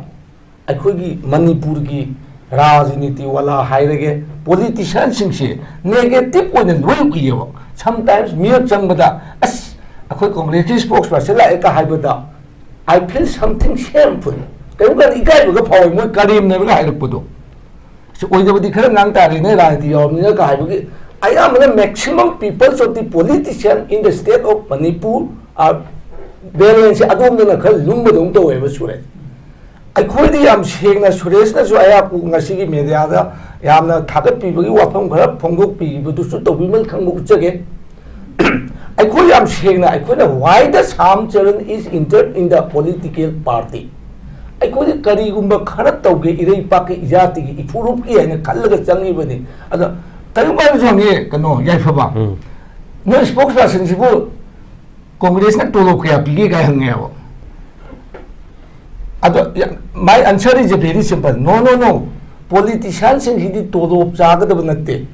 ꯑꯩꯈꯣꯏꯒꯤ ꯃꯅꯤꯄꯨꯔꯒꯤ ꯔꯥꯖꯅꯤꯇꯤ ꯋꯥꯂꯥ ꯍꯥꯏꯔꯒꯦ, ꯄꯣꯂꯤꯇꯤꯁꯤꯌꯥꯟꯁꯤꯡꯁꯦ ꯅꯦꯒꯦꯇꯤꯞ ꯑꯣꯏꯅ ꯂꯣꯏ ꯎꯏꯌꯦꯕ꯫ ꯁꯝꯇꯥꯏꯝꯁ ꯃꯤꯔꯛ ꯆꯪꯕꯗ, "ꯑꯁ, ꯑꯩꯈꯣꯏ ꯀꯣꯡꯒ꯭ꯔꯦꯁꯀꯤ ꯁ꯭ꯄꯣꯛꯁ ꯄꯔꯁꯟ ꯂꯥꯛꯑꯦ" ꯀ ꯍꯥꯏꯕꯗ, "I feel something shameful"꯫ ꯀꯔꯤꯒꯨꯝꯕ ꯀꯥꯟꯗ ꯏꯀꯥꯏꯕꯒ ꯐꯥꯎꯋꯦ, ꯃꯣꯏ ꯀꯔꯦꯝꯅꯔꯒ ꯍꯥꯏꯔꯛꯄꯗꯣ꯫ ꯁꯤ ꯑꯣꯏꯗꯕꯗꯤ ꯈꯔ ꯉꯥꯡ ꯇꯥꯔꯦꯅꯦ, ꯔꯥꯖꯅꯤꯇꯤ ꯌꯥꯎꯔꯕꯅꯤꯅ ꯀ ꯍꯥꯏꯕꯒꯤ꯫ ꯑꯌꯥꯝꯕꯅ maximum peoples of the politician in the state of Manipur are balance ꯑꯗꯣꯝꯗꯅ ꯈꯔ ꯂꯨꯝꯕꯗꯧꯅ ꯇꯧꯋꯦꯕ, ꯁꯨꯔꯦ꯫ ꯑꯩꯈꯣꯏꯗꯤ ꯌꯥꯝ ꯁꯦꯡꯅ, ꯁꯨꯔꯦꯁꯅꯁꯨ ꯑꯩꯍꯥꯛꯄꯨ ꯉꯁꯤꯒꯤ ꯃꯦꯗꯤꯌꯥꯗ ꯌꯥꯝꯅ ꯊꯥꯒꯠꯄꯤꯕꯒꯤ ꯋꯥꯐꯝ ꯈꯔ ꯐꯣꯡꯗꯣꯛꯄꯤꯕꯗꯨꯁꯨ ꯇꯧꯕꯤꯃꯜ ꯈꯪꯕ ꯎꯠꯆꯒꯦ꯫ ꯑꯩꯈꯣꯏ ꯌꯥꯝ ꯁꯦꯡꯅ, ꯑꯩꯈꯣꯏꯅ why the Shyam Charan is entered in the political party? ꯑꯩꯈꯣꯏꯗꯤ ꯀꯔꯤꯒꯨꯝꯕ ꯈꯔ ꯇꯧꯒꯦ, ꯏꯔꯩꯄꯥꯛꯀꯤ ꯏꯖꯥꯇꯤꯒꯤ ꯏꯐꯨꯔꯨꯞꯀꯤ ꯍꯥꯏꯅ ꯈꯜꯂꯒ ꯆꯪꯉꯤꯕꯅꯤ꯫ ꯑꯗꯣ ꯀꯔꯤꯒꯨꯝꯕ ꯑꯃꯁꯨ ꯍꯪꯉꯦ, ꯀꯩꯅꯣ, ꯌꯥꯏꯐꯕ꯫ ꯅꯣꯏ ꯏꯁꯄꯣꯛꯁ ꯄꯥꯔꯁꯟꯁꯤꯕꯨ ꯀꯣꯡꯒ꯭ꯔꯦꯁꯅ ꯇꯣꯂꯣꯞ ꯀꯌꯥ ꯄꯤꯒꯦ ꯀꯥꯏ ꯍꯪꯉꯦꯕ꯫ ꯑꯗꯣ ꯌꯥ-, my answer is a very simple, no, no, no. ꯄꯣꯂꯤꯇꯤꯁꯤꯌꯥꯟꯁꯤꯡꯁꯤꯗꯤ ꯇꯣꯂꯣꯞ ꯆꯥꯒꯗꯕ ꯅꯠꯇꯦ꯫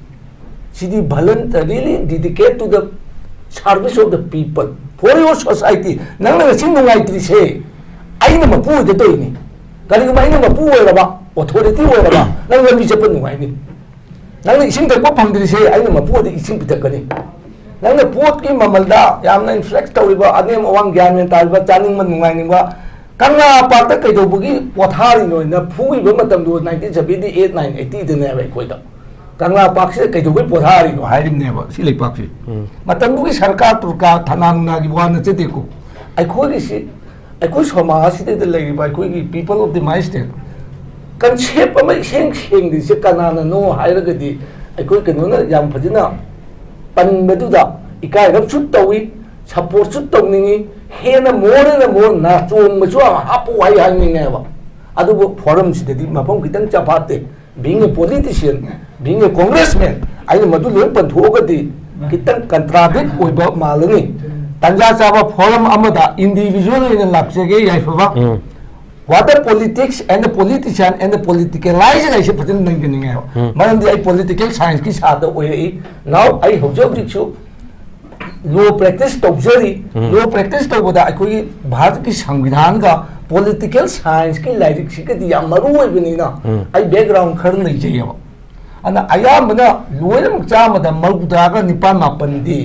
ꯁꯤꯗꯤ voluntarily dedicate to the service of the people, for your society. ꯅꯪꯅ ꯉꯁꯤ ꯅꯨꯡꯉꯥꯏꯇ꯭ꯔꯤꯁꯦ ꯑꯩꯅ ꯃꯄꯨ ꯑꯣꯏꯗ ꯇꯧꯔꯤꯅꯤ꯫ ꯀꯔꯤꯒꯨꯝꯕ ꯑꯩꯅ ꯃꯄꯨ ꯑꯣꯏꯔꯕ, ꯑꯣꯊꯣꯔꯤꯇꯤ ꯑꯣꯏꯔꯕ, ꯅꯪ ꯂꯝꯕꯤ ꯆꯠꯄ ꯅꯨꯡꯉꯥꯏꯅꯤ꯫ ꯅꯪꯅ ꯏꯁꯤꯡ ꯊꯛꯄ ꯐꯪꯗ꯭ꯔꯤꯁꯦ ꯑꯩꯅ ꯃꯄꯨ ꯑꯣꯏꯗ ꯏꯁꯤꯡ ꯄꯤꯊꯛꯀꯅꯤ꯫ ꯅꯪꯅ ꯄꯣꯠꯀꯤ ꯃꯃꯜꯗ ꯌꯥꯝꯅ ꯏꯟꯐ꯭ꯂꯦꯛꯁ ꯇꯧꯔꯤꯕ, ꯑꯅꯦꯝ ꯑꯋꯥꯡ ꯒ꯭ꯌꯥꯟ ꯃꯦꯟ ꯇꯥꯔꯤꯕ, ꯆꯥꯅꯤꯡꯕ ꯅꯨꯡꯉꯥꯏꯅꯤꯡꯕ, ꯀꯪꯂꯥ ꯄꯥꯔꯛꯇ ꯀꯩꯗꯧꯕꯒꯤ ꯄꯣꯊꯥꯔꯤꯅꯣꯅ ꯐꯨꯈꯤꯕ ꯃꯇꯝꯗꯣ, ꯅꯥꯏꯟꯇꯤꯟ ꯁꯚꯦꯟꯇꯤ ꯑꯩꯠ, ꯅꯥꯏꯟ ꯑꯩꯠꯇꯤꯗꯅꯦꯕ ꯑꯩꯈꯣꯏꯗ꯫ ꯀꯪꯂꯥ ꯄꯥꯔꯛꯁꯤꯗ ꯀꯩꯗꯧꯕꯩ ꯄꯣꯊꯥꯔꯤꯅꯣ ꯍꯥꯏꯔꯤꯕꯅꯦꯕ ꯁꯤ ꯂꯩꯄꯥꯛꯁꯤ꯫ ꯎꯝ꯫ ꯃꯇꯝꯗꯨꯒꯤ ꯁꯔꯀꯥꯔ ꯇꯨꯔꯀꯥꯔ ꯊꯅꯥ ꯅꯨꯡꯅꯥꯒꯤ ꯋꯥ ꯅꯠꯆꯗꯦꯀꯣ꯫ ꯑꯩꯈꯣꯏꯒꯤꯁꯤ, ꯑꯩꯈꯣꯏ ꯁꯃꯥꯖꯁꯤꯗꯩꯗ ꯂꯩꯔꯤꯕ ꯑꯩꯈꯣꯏꯒꯤ people of the my state, concept ꯑꯃ ꯏꯁꯦꯡ ꯁꯦꯡꯗ꯭ꯔꯤꯁꯦ ꯀꯅꯥꯅꯅꯣ ꯍꯥꯏꯔꯒꯗꯤ, ꯑꯩꯈꯣꯏ ꯀꯩꯅꯣꯅ ꯌꯥꯝ ꯐꯖꯅ ꯄꯟꯕꯗꯨꯗ ꯏꯀꯥꯏꯔꯞꯁꯨ ꯇꯧꯏ, ꯁꯞꯄꯣꯔꯠꯁꯨ ꯇꯧꯅꯤꯡꯉꯤ, ꯍꯦꯟꯅ more and more ꯅꯥꯆꯣꯡꯕꯁꯨ ꯌꯥꯝ ꯍꯥꯞꯄꯨ ꯍꯥꯏ ꯍꯥꯏꯅꯤꯡꯉꯦꯕ꯫ ꯑꯗꯨꯕꯨ ꯐꯣꯔꯝꯁꯤꯗꯗꯤ ꯃꯐꯝ ꯈꯤꯇꯪ ꯆꯥꯐꯥꯠꯇꯦ꯫ Being a politician, being a congressman, ꯑꯩꯅ ꯃꯗꯨ ꯂꯣꯏ ꯄꯟꯊꯣꯛꯑꯒꯗꯤ ꯈꯤꯇꯪ ꯀꯟꯇ꯭ꯔꯥꯗꯤꯛ ꯑꯣꯏꯕ ꯃꯥꯜꯂꯅꯤ꯫ ꯇꯟꯖꯥ ꯆꯥꯕ ꯐꯣꯔꯝ ꯑꯃꯗ ꯏꯟꯗꯤꯚꯤꯖꯨꯋꯦꯜ ꯑꯣꯏꯅ ꯂꯥꯛꯆꯒꯦ ꯌꯥꯏꯐꯕ꯫ ꯎꯝ꯫ What the politics and the politician and the politicalize ꯍꯥꯏꯁꯦ ꯐꯖꯅ ꯅꯩꯅꯅꯤꯡꯉꯦꯕ꯫ ꯎꯝ꯫ ꯃꯔꯝꯗꯤ ꯑꯩ ꯄꯣꯂꯤꯇꯤꯀꯦꯜ ꯁꯥꯏꯟꯁꯀꯤ ꯁꯥꯇ꯭ꯔ ꯑꯣꯏꯔꯛꯏ꯫ ꯅꯥꯎ ꯑꯩ ꯍꯧꯖꯤꯛ ꯍꯧꯖꯤꯛꯁꯨ ꯂꯣ ꯄ꯭ꯔꯦꯛꯇꯤꯁ ꯇꯧꯖꯔꯤ꯫ ꯎꯝ꯫ ꯂꯣ ꯄ꯭ꯔꯦꯛꯇꯤꯁ ꯇꯧꯕꯗ ꯑꯩꯈꯣꯏꯒꯤ ꯚꯥꯔꯠꯀꯤ ꯁꯪꯕꯤꯙꯥꯟꯒ ꯄꯣꯂꯤꯇꯤꯀꯦꯜ ꯁꯥꯏꯟꯁꯀꯤ ꯂꯥꯏꯔꯤꯛꯁꯤꯒꯗꯤ ꯌꯥꯝ ꯃꯔꯨ ꯑꯣꯏꯕꯅꯤꯅ ꯎꯝ꯫ ꯑꯩ ꯕꯦꯛꯒ꯭ꯔꯥꯎꯟ ꯈꯔ ꯂꯩꯖꯩꯌꯦꯕ꯫ ꯑꯗꯨꯅ ꯑꯌꯥꯝꯕꯅ ꯂꯣꯏꯅꯃꯛ ꯆꯥꯝꯃꯗ ꯃꯔꯤꯐꯨꯇꯔꯥꯒ ꯅꯤꯄꯥꯟ ꯃꯥꯄꯟꯗꯤ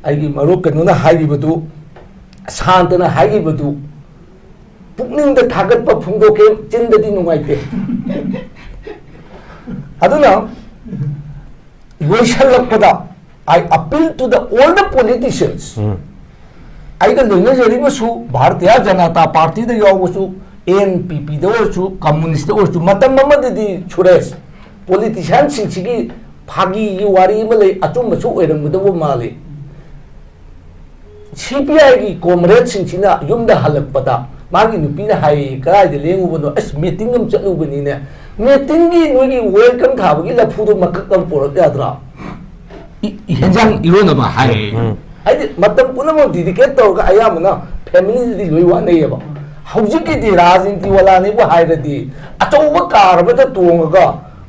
ꯑꯩꯒꯤ ꯃꯔꯨꯞ ꯀꯩꯅꯣꯅ ꯍꯥꯏꯈꯤꯕꯗꯨ, ꯁꯥꯟꯇꯅ ꯍꯥꯏꯈꯤꯕꯗꯨ, ꯄꯨꯛꯅꯤꯡꯗ ꯊꯥꯒꯠꯄ ꯐꯣꯡꯗꯣꯛꯀꯦ, ꯆꯤꯟꯗꯗꯤ ꯅꯨꯡꯉꯥꯏꯇꯦ꯫ ꯑꯗꯨꯅ ꯂꯣꯏꯁꯤꯜꯂꯛꯄꯗ, I appeal to the all the politicians. ꯎꯝ꯫ ꯑꯩꯒ ꯂꯣꯏꯅꯖꯔꯤꯕꯁꯨ, ꯚꯥꯔꯇꯤꯌꯥ ꯖꯅꯇꯥ ꯄꯥꯔꯇꯤꯗ ꯌꯥꯎꯕꯁꯨ, ꯑꯦꯟ ꯄꯤ ꯄꯤꯗ ꯑꯣꯏꯔꯁꯨ, ꯀꯝꯃꯨꯅꯤꯁꯇ ꯑꯣꯏꯔꯁꯨ, ꯃꯇꯝ ꯑꯃꯗꯗꯤ ꯁꯨꯔꯦꯁ, ꯄꯣꯂꯤꯇꯤꯁꯤꯌꯥꯟꯁꯤꯡꯁꯤꯒꯤ ꯐꯥꯒꯤꯒꯤ ꯋꯥꯔꯤ ꯑꯃ ꯂꯩ, ꯑꯆꯨꯝꯕꯁꯨ ꯑꯣꯏꯔꯝꯒꯗꯧꯕ ꯃꯥꯜꯂꯤ꯫ ꯁꯤ ꯄꯤ ꯑꯥꯏꯒꯤ ꯀꯣꯝꯔꯦꯗꯁꯤꯡꯁꯤꯅ ꯌꯨꯝꯗ ꯍꯜꯂꯛꯄꯗ ꯃꯥꯒꯤ ꯅꯨꯄꯤꯅ ꯍꯥꯏꯌꯦ, "ꯀꯗꯥꯏꯗ ꯂꯦꯡꯉꯨꯕꯅꯣ?" "ꯑꯁ, ꯃꯤꯇꯤꯡ ꯑꯃ ꯆꯠꯂꯨꯕꯅꯤꯅꯦ꯫" ꯃꯤꯇꯤꯡꯒꯤ ꯅꯣꯏꯒꯤ ꯋꯦꯜꯀꯝ ꯊꯥꯕꯒꯤ ꯂꯐꯨꯗꯣ ꯃꯀꯛ ꯑꯃ ꯄꯨꯔꯛ ꯌꯥꯗ꯭ꯔꯥ? ꯏ- ꯏ- ꯍꯦꯟꯖꯥꯡ ꯏꯔꯣꯟꯅꯕ ꯍꯥꯏ꯫ ꯎꯝ꯫ ꯍꯥꯏꯗꯤ ꯃꯇꯝ ꯄꯨꯝꯅꯃꯛ ꯗꯤꯗꯤꯀꯦꯠ ꯇꯧꯔꯒ ꯑꯌꯥꯝꯕꯅ ꯐꯦꯃꯤꯂꯤꯗꯗꯤ ꯂꯣꯏ ꯋꯥꯅꯩꯌꯦꯕ꯫ ꯍꯧꯖꯤꯛꯀꯤꯗꯤ ꯔꯥꯖꯅꯤꯇꯤ ꯋꯥꯂꯥꯅꯤꯕꯨ ꯍꯥꯏꯔꯗꯤ ꯑꯆꯧꯕ ꯀꯥꯔ ꯑꯃꯗ ꯇꯣꯡꯉꯒ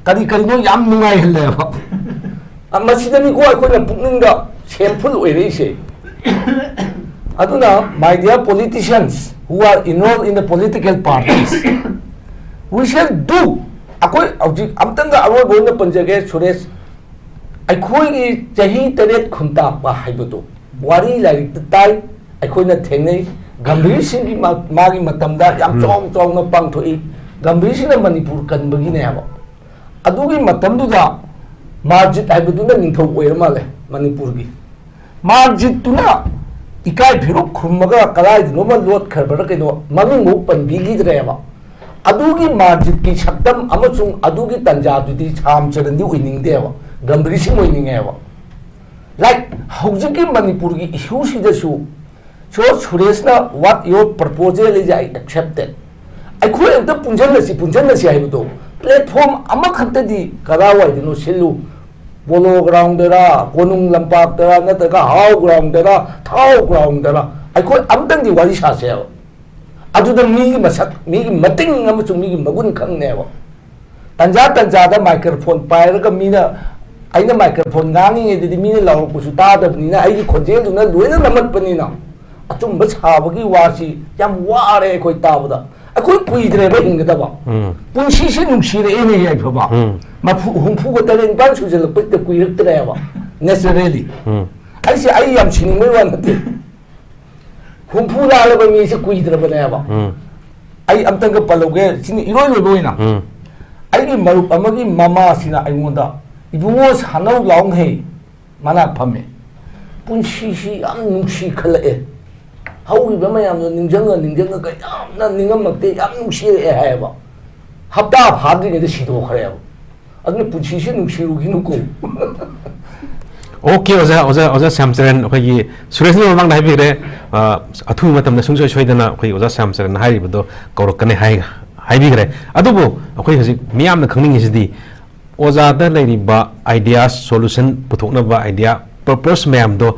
ꯀꯔꯤ ꯀꯔꯤꯅꯣ ꯌꯥꯝ ꯅꯨꯡꯉꯥꯏꯍꯜꯂꯦꯕ꯫ ꯑ, ꯃꯁꯤꯗꯅꯤꯀꯣ ꯑꯩꯈꯣꯏꯅ ꯄꯨꯛꯅꯤꯡꯗ ꯁꯦꯝꯐꯨꯜ ꯑꯣꯏꯔꯛꯏꯁꯦ꯫ ꯑꯗꯨꯅ, my dear politicians who are involved in the political parties, we shall do. ꯑꯩꯈꯣꯏ ꯍꯧꯖꯤꯛ ꯑꯝꯇꯪꯒ ꯑꯔꯣꯏꯕ ꯑꯣꯏꯅ ꯄꯟꯖꯒꯦ, ꯁꯨꯔꯦꯁ꯫ ꯑꯩꯈꯣꯏꯒꯤ ꯆꯍꯤ ꯇꯔꯦꯠ ꯈꯨꯟꯇꯥꯛꯄ ꯍꯥꯏꯕꯗꯨ ꯋꯥꯔꯤ ꯂꯥꯏꯔꯤꯛꯇ ꯇꯥꯏ, ꯑꯩꯈꯣꯏꯅ ꯊꯦꯡꯅꯩ꯫ ꯒꯝꯚꯤꯔ ꯁꯤꯡꯒꯤ ꯃꯥ-, ꯃꯥꯒꯤ ꯃꯇꯝꯗ ꯌꯥꯝ ꯎꯝ꯫ ꯆꯥꯎ ꯆꯥꯎꯅ ꯄꯥꯡꯊꯣꯛꯏ꯫ ꯒꯝꯚꯤꯔ ꯁꯤꯡꯅ ꯃꯅꯤꯄꯨꯔ ꯀꯟꯕꯒꯤꯅꯦꯕ꯫ ꯑꯗꯨꯒꯤ ꯃꯇꯝꯗꯨꯗ ꯃꯥꯔꯖꯤꯠ ꯍꯥꯏꯕꯗꯨꯅ ꯅꯤꯡꯊꯧ ꯑꯣꯏꯔ ꯃꯥꯜꯂꯦ ꯃꯅꯤꯄꯨꯔꯒꯤ꯫ ꯃꯥꯔꯖꯤꯠꯇꯨꯅ ꯏꯀꯥꯏ ꯐꯤꯔꯨꯛ ꯈꯨꯝꯃꯒ ꯀꯗꯥꯏꯗꯅꯣꯃ ꯂꯣꯠꯈ꯭ꯔꯕ꯭ꯔꯥ ꯀꯩꯅꯣ, ꯃꯃꯤꯡꯐꯥꯎ ꯄꯟꯕꯤꯈꯤꯗ꯭ꯔꯦꯕ꯫ ꯑꯗꯨꯒꯤ ꯃꯥꯔꯖꯤꯠꯀꯤ ꯁꯛꯇꯝ ꯑꯃꯁꯨꯡ ꯑꯗꯨꯒꯤ ꯇꯟꯖꯥꯗꯨꯗꯤ ꯁ꯭ꯌꯥꯝꯆꯔꯟꯗꯤ ꯑꯣꯏꯅꯤꯡꯗꯦꯕ, ꯒꯝꯚꯤꯔ ꯁꯤꯡ ꯑꯣꯏꯅꯤꯡꯉꯦꯕ꯫ ꯂꯥꯏꯛ, ꯍꯧꯖꯤꯛꯀꯤ ꯃꯅꯤꯄꯨꯔꯒꯤ ꯏꯁꯨꯁꯤꯗꯁꯨ, so ꯁꯨꯔꯦꯁꯅ what your proposal is, I accept it. ꯑꯩꯈꯣꯏ ꯑꯝꯇ ꯄꯨꯟꯁꯤꯜꯂꯁꯤ, ꯄꯨꯟꯁꯤꯜꯂꯁꯤ ꯍꯥꯏꯕꯗꯣ, ꯄ꯭ꯂꯦꯠꯐꯣꯝ ꯑꯃꯈꯛꯇꯗꯤ ꯀꯗꯥꯏꯋꯥꯏꯗꯅꯣ ꯁꯤꯜꯂꯨ, ꯄꯣꯂꯣ ꯒ꯭ꯔꯥꯎꯟꯗꯔ, ꯀꯣꯅꯨꯡ ꯂꯝꯄꯥꯛꯇꯔ, ꯅꯠꯇ꯭ꯔꯒ ꯍꯥꯎ ꯒ꯭ꯔꯥꯎꯟꯗꯔ, ꯊꯥꯎ ꯒ꯭ꯔꯥꯎꯟꯗꯔ, ꯑꯩꯈꯣꯏ ꯑꯝꯇꯪꯗꯤ ꯋꯥꯔꯤ ꯁꯥꯁꯦꯕ꯫ ꯑꯗꯨꯗ ꯃꯤꯒꯤ ꯃꯁꯛ, ꯃꯤꯒꯤ ꯃꯇꯤꯡ ꯑꯃꯁꯨꯡ ꯃꯤꯒꯤ ꯃꯒꯨꯟ ꯈꯪꯅꯦꯕ꯫ ꯇꯟꯖꯥ ꯇꯟꯖꯥꯗ ꯃꯥꯏꯀ꯭ꯔꯣꯐꯣꯟ ꯄꯥꯏꯔꯒ ꯃꯤꯅ, ꯑꯩꯅ ꯃꯥꯏꯀ꯭ꯔꯣꯐꯣꯟ ꯉꯥꯡꯉꯤꯉꯩꯗꯗꯤ ꯃꯤꯅ ꯂꯥꯎꯔꯛꯄꯁꯨ ꯇꯥꯗꯕꯅꯤꯅ, ꯑꯩꯒꯤ ꯈꯣꯟꯖꯦꯜꯗꯨꯅ ꯂꯣꯏꯅ ꯅꯝꯃꯠꯄꯅꯤꯅ, ꯑꯆꯨꯝꯕ ꯁꯥꯕꯒꯤ ꯋꯥꯁꯤ ꯌꯥꯝ ꯋꯥꯔꯦ ꯑꯩꯈꯣꯏ ꯇꯥꯕꯗ꯫ ꯑꯩꯈꯣꯏ ꯀꯨꯏꯗ꯭ꯔꯦꯕ ꯍꯤꯡꯒꯗꯕ꯫ ꯎꯝ꯫ ꯄꯨꯟꯁꯤꯁꯤ ꯅꯨꯡꯁꯤꯔꯛꯑꯦꯅꯦ ꯌꯥꯏꯐꯕ꯫ ꯎꯝ꯫ ꯃꯔꯐꯨ, ꯍꯨꯝꯐꯨꯒ ꯇꯔꯦꯠ ꯅꯤꯄꯥꯟ ꯁꯨꯖꯜꯂꯛꯄꯁꯤꯗ ꯀꯨꯏꯔꯛꯇ꯭ꯔꯦꯕ, naturally꯫ ꯎꯝ꯫ ꯑꯩꯁꯦ ꯑꯩ ꯌꯥꯝ ꯁꯤꯅꯤꯡꯕꯩ ꯋꯥ ꯅꯠꯇꯦ꯫ ꯍꯨꯝꯐꯨ ꯂꯥꯜꯂꯕ ꯃꯤꯁꯦ ꯀꯨꯏꯗ꯭ꯔꯕꯅꯦꯕ꯫ ꯎꯝ꯫ ꯑꯩ ꯑꯝꯇꯪꯒ ꯄꯜꯍꯧꯒꯦ, ꯁꯤꯅꯤ ꯏꯔꯣꯏ ꯂꯣꯏꯕ ꯑꯣꯏꯅ꯫ ꯎꯝ꯫ ꯑꯩꯒꯤ ꯃꯔꯨꯞ ꯑꯃꯒꯤ ꯃꯃꯥꯁꯤꯅ ꯑꯩꯉꯣꯟꯗ, "ꯏꯕꯨꯡꯉꯣ, ꯁꯥꯟꯅꯧ ꯂꯥꯎꯅꯍꯩ, ꯃꯅꯥꯛ ꯐꯝꯃꯦ꯫ ꯄꯨꯟꯁꯤꯁꯤ ꯌꯥꯝ ꯅꯨꯡꯁꯤ ꯈꯜꯂꯛꯑꯦ꯫ ꯍꯧꯈꯤꯕ ꯃꯌꯥꯝꯗꯣ ꯅꯤꯡꯁꯤꯡꯉ ꯅꯤꯡꯁꯤꯡꯉꯒ ꯌꯥꯝꯅ ꯅꯤꯡꯉꯝꯃꯛꯇꯦ, ꯌꯥꯝ ꯅꯨꯡꯁꯤꯔꯛꯑꯦ" ꯍꯥꯏꯌꯦꯕ꯫ ꯍꯞꯇꯥ ꯐꯥꯗ꯭ꯔꯤꯉꯩꯗ ꯁꯤꯗꯣꯛꯈ꯭ꯔꯦꯕ꯫ ꯑꯗꯨꯅ ꯄꯨꯟꯁꯤꯁꯤ ꯅꯨꯡꯁꯤꯔꯨꯈꯤꯅꯨꯀꯣ꯫ ꯑꯣꯀꯦ, ꯑꯣꯖꯥ, ꯑꯣꯖꯥ, ꯑꯣꯖꯥ ꯁ꯭ꯌꯥꯝꯆꯔꯟ, ꯑꯩꯈꯣꯏꯒꯤ ꯁꯨꯔꯦꯁꯅ ꯃꯃꯥꯡꯗ ꯍꯥꯏꯕꯤꯈ꯭ꯔꯦ, ꯑ, ꯑꯊꯨꯕ ꯃꯇꯝꯗ ꯁꯨꯡꯁꯣꯏ ꯁꯣꯏꯗꯅ ꯑꯩꯈꯣꯏ ꯑꯣꯖꯥ ꯁ꯭ꯌꯥꯝꯆꯔꯟ ꯍꯥꯏꯔꯤꯕꯗꯣ ꯀꯧꯔꯛꯀꯅꯤ ꯍꯥꯏ-, ꯍꯥꯏꯕꯤꯈ꯭ꯔꯦ꯫ ꯑꯗꯨꯕꯨ ꯑꯩꯈꯣꯏ ꯍꯧꯖꯤꯛ ꯃꯤꯌꯥꯝꯅ ꯈꯪꯅꯤꯡꯉꯤꯁꯤꯗꯤ, ꯑꯣꯖꯥꯗ ꯂꯩꯔꯤꯕ ideas, solution ꯄꯨꯊꯣꯛꯅꯕ idea, purpose ꯃꯌꯥꯝꯗꯣ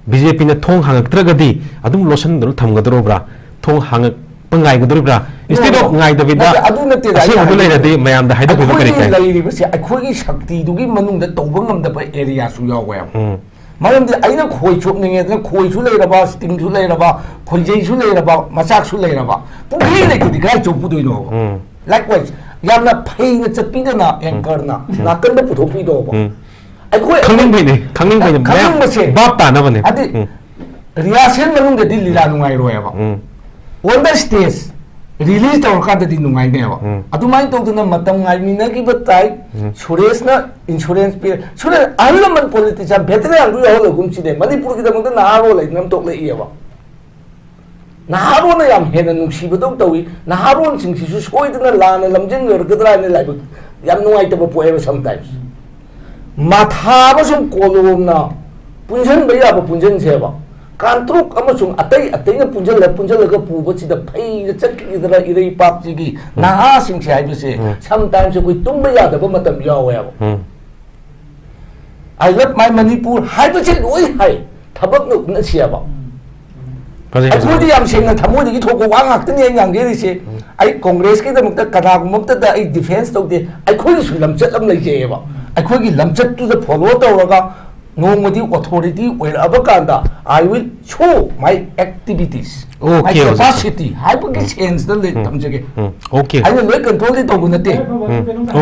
ꯕꯤ ꯖꯦ ꯄꯤꯅ ꯊꯣꯡ ꯍꯥꯡꯉꯛꯇ꯭ꯔꯒꯗꯤ ꯑꯗꯨꯝ ꯂꯣꯠꯁꯤꯟꯗꯨꯅ ꯊꯝꯒꯗꯧꯔꯤꯕ꯭ꯔꯥ? ꯊꯣꯡ ꯍꯥꯡꯉꯛꯄ ꯉꯥꯏꯒꯗꯧꯔꯤꯕ꯭ꯔꯥ? Instead of ꯉꯥꯏꯗꯕꯤꯗ ꯅꯠꯇꯦ, ꯑꯗꯨ ꯅꯠꯇꯦ, ꯑꯩꯅ ꯑꯁꯦꯡꯕꯗꯨ ꯍꯥꯏꯅꯤꯡꯕꯗꯤ ꯂꯩꯔꯗꯤ ꯃꯌꯥꯝꯗ ꯍꯥꯏꯗꯣꯛꯄꯤꯕ ꯀꯔꯤ ꯑꯩꯈꯣꯏꯒꯤ ꯀꯥꯏ? ꯂꯩꯔꯤꯕꯁꯦ, ꯑꯩꯈꯣꯏꯒꯤ ꯁꯛꯇꯤꯗꯨꯒꯤ ꯃꯅꯨꯡꯗ ꯇꯧꯕ ꯉꯝꯗꯕ areaꯁꯨ ꯌꯥꯎꯋꯦꯕ꯫ ꯎꯝ꯫ ꯃꯔꯝꯗꯤ ꯑꯩꯅ ꯈꯣꯏ ꯆꯣꯞꯅꯤꯡꯉꯦꯗꯅ ꯈꯣꯏꯁꯨ ꯂꯩꯔꯕ, ꯁ꯭ꯇꯤꯡꯁꯨ ꯂꯩꯔꯕ, ꯈꯣꯏꯖꯩꯁꯨ ꯂꯩꯔꯕ, ꯃꯆꯥꯛꯁꯨ ꯂꯩꯔꯕ, ꯄꯨꯈ꯭ꯔꯤ ꯂꯩꯇ꯭ꯔꯗꯤ ꯀꯗꯥꯏ ꯆꯣꯞꯄꯨꯗꯣꯏꯅꯣꯕ? ꯎꯝ꯫ Likewise, ꯌꯥꯝꯅ ꯐꯩꯅ ꯆꯠꯄꯤꯗꯅ anchorꯅ ꯅꯥꯀꯟꯗ ꯄꯨꯊꯣꯛꯄꯤꯗꯣꯕ꯫ ꯎꯝ꯫ ꯑꯩꯈꯣꯏ ꯈꯪꯅꯤꯡꯕꯩꯅꯦ, ꯈꯪꯅꯤꯡꯕꯩꯅꯦ꯫ ꯈꯪꯅꯤꯡꯕꯁꯦ ꯚꯥꯞ ꯇꯥꯅꯕꯅꯦ꯫ ꯍꯥꯏꯗꯤ ꯎꯝ꯫ Rehearsal ꯃꯅꯨꯡꯗꯗꯤ ꯂꯤꯂꯥ ꯅꯨꯡꯉꯥꯏꯔꯣꯏꯕ꯫ ꯎꯝ꯫ On the stage, release ꯇꯧꯔꯀꯥꯟꯗꯗꯤ ꯅꯨꯡꯉꯥꯏꯅꯦꯕ꯫ ꯎꯝ꯫ ꯑꯗꯨꯃꯥꯏꯅ ꯇꯧꯗꯅ ꯃꯇꯝ ꯉꯥꯏꯃꯤꯟꯅꯈꯤꯕ ꯇꯥꯏ꯫ ꯎꯝ꯫ ꯁꯨꯔꯦꯁꯅ insurance ꯄꯤꯔꯦ꯫ ꯁꯨꯔꯦꯁ, ꯑꯍꯜ ꯂꯃꯟ politician, veteranꯗꯨ ꯌꯥꯎꯍꯜꯂꯒꯨꯝꯁꯤꯅꯦ꯫ ꯃꯅꯤꯄꯨꯔꯒꯤꯗꯃꯛꯇ ꯅꯍꯥꯔꯣꯜ ꯑꯩ ꯅꯝꯊꯣꯛꯂꯛꯏꯑꯕ꯫ ꯅꯍꯥꯔꯣꯜꯅ ꯌꯥꯝ ꯍꯦꯟꯅ ꯅꯨꯡꯁꯤꯕꯗꯧ ꯇꯧꯏ꯫ ꯅꯍꯥꯔꯣꯜꯁꯤꯡꯁꯤꯁꯨ ꯁꯣꯏꯗꯅ ꯂꯥꯟꯅ ꯂꯝꯖꯤꯡꯈ꯭ꯔꯒꯗ꯭ꯔꯥ ꯍꯥꯏꯅ ꯂꯥꯏꯕꯛ ꯌꯥꯝ ꯅꯨꯡꯉꯥꯏꯇꯕ ꯄꯣꯛꯑꯦꯕ sometimes꯫ ꯃꯊꯥ ꯑꯃꯁꯨꯡ ꯀꯣꯂꯣꯝꯅ ꯄꯨꯟꯁꯤꯟꯕ ꯌꯥꯕ ꯄꯨꯟꯁꯤꯟꯁꯦꯕ꯫ ꯀꯥꯡꯇ꯭ꯔꯨꯛ ꯑꯃꯁꯨꯡ ꯑꯇꯩ ꯑꯇꯩꯅ ꯄꯨꯟꯁꯤꯜꯂ ꯄꯨꯟꯁꯤꯜꯂꯒ ꯄꯨꯕꯁꯤꯗ ꯐꯩꯅ ꯆꯠꯈꯤꯒꯗ꯭ꯔꯥ ꯏꯔꯩꯄꯥꯛꯁꯤꯒꯤ ꯎꯝ꯫ ꯅꯍꯥꯁꯤꯡꯁꯦ ꯍꯥꯏꯕꯁꯦ ꯎꯝ꯫ Sometimes ꯑꯩꯈꯣꯏ ꯇꯨꯝꯕ ꯌꯥꯗꯕ ꯃꯇꯝ ꯌꯥꯎꯋꯦꯕ꯫ ꯎꯝ꯫ I love my Manipur ꯍꯥꯏꯕꯁꯦ ꯂꯣꯏ ꯍꯥꯏ꯫ ꯊꯕꯛꯅ ꯎꯠꯅꯁꯤꯑꯕ꯫ ꯐꯖꯩ, ꯐꯖꯩ꯫ ꯑꯩꯈꯣꯏꯗꯤ ꯌꯥꯝ ꯁꯦꯡꯅ ꯊꯃꯣꯏꯗꯒꯤ ꯊꯣꯛꯄ ꯋꯥ ꯉꯥꯛꯇꯅꯤ ꯑꯩ ꯉꯥꯡꯖꯔꯤꯁꯦ꯫ ꯎꯝ꯫ ꯑꯩ Congressꯀꯤꯗꯃꯛꯇ ꯀꯅꯥꯒꯨꯝꯕ ꯑꯃꯠꯇꯗ ꯑꯩ defence ꯇꯧꯗꯦ꯫ ꯑꯩꯈꯣꯏꯒꯤꯁꯨ ꯂꯝꯆꯠ ꯑꯃ ꯂꯩꯖꯩꯑꯕ꯫ ꯑꯩꯈꯣꯏꯒꯤ ꯂꯝꯆꯠꯇꯨꯗ follow ꯇꯧꯔꯒ ꯅꯣꯡꯃꯗꯤ authority ꯑꯣꯏꯔꯛꯑꯕ ꯀꯥꯟꯗ I will show my activities, my Okay, ꯑꯣꯖꯥ꯫ Capacity ꯍꯥꯏꯕꯒꯤ ꯎꯝ꯫ Senseꯇ ꯂꯩ-, ꯎꯝ꯫ ꯊꯝꯖꯒꯦ꯫ ꯎꯝ꯫ Okay꯫ ꯑꯩꯅ ꯂꯣꯏ controlꯗꯤ ꯇꯧꯕ ꯅꯠꯇꯦ꯫ ꯎꯝ꯫ Okay꯫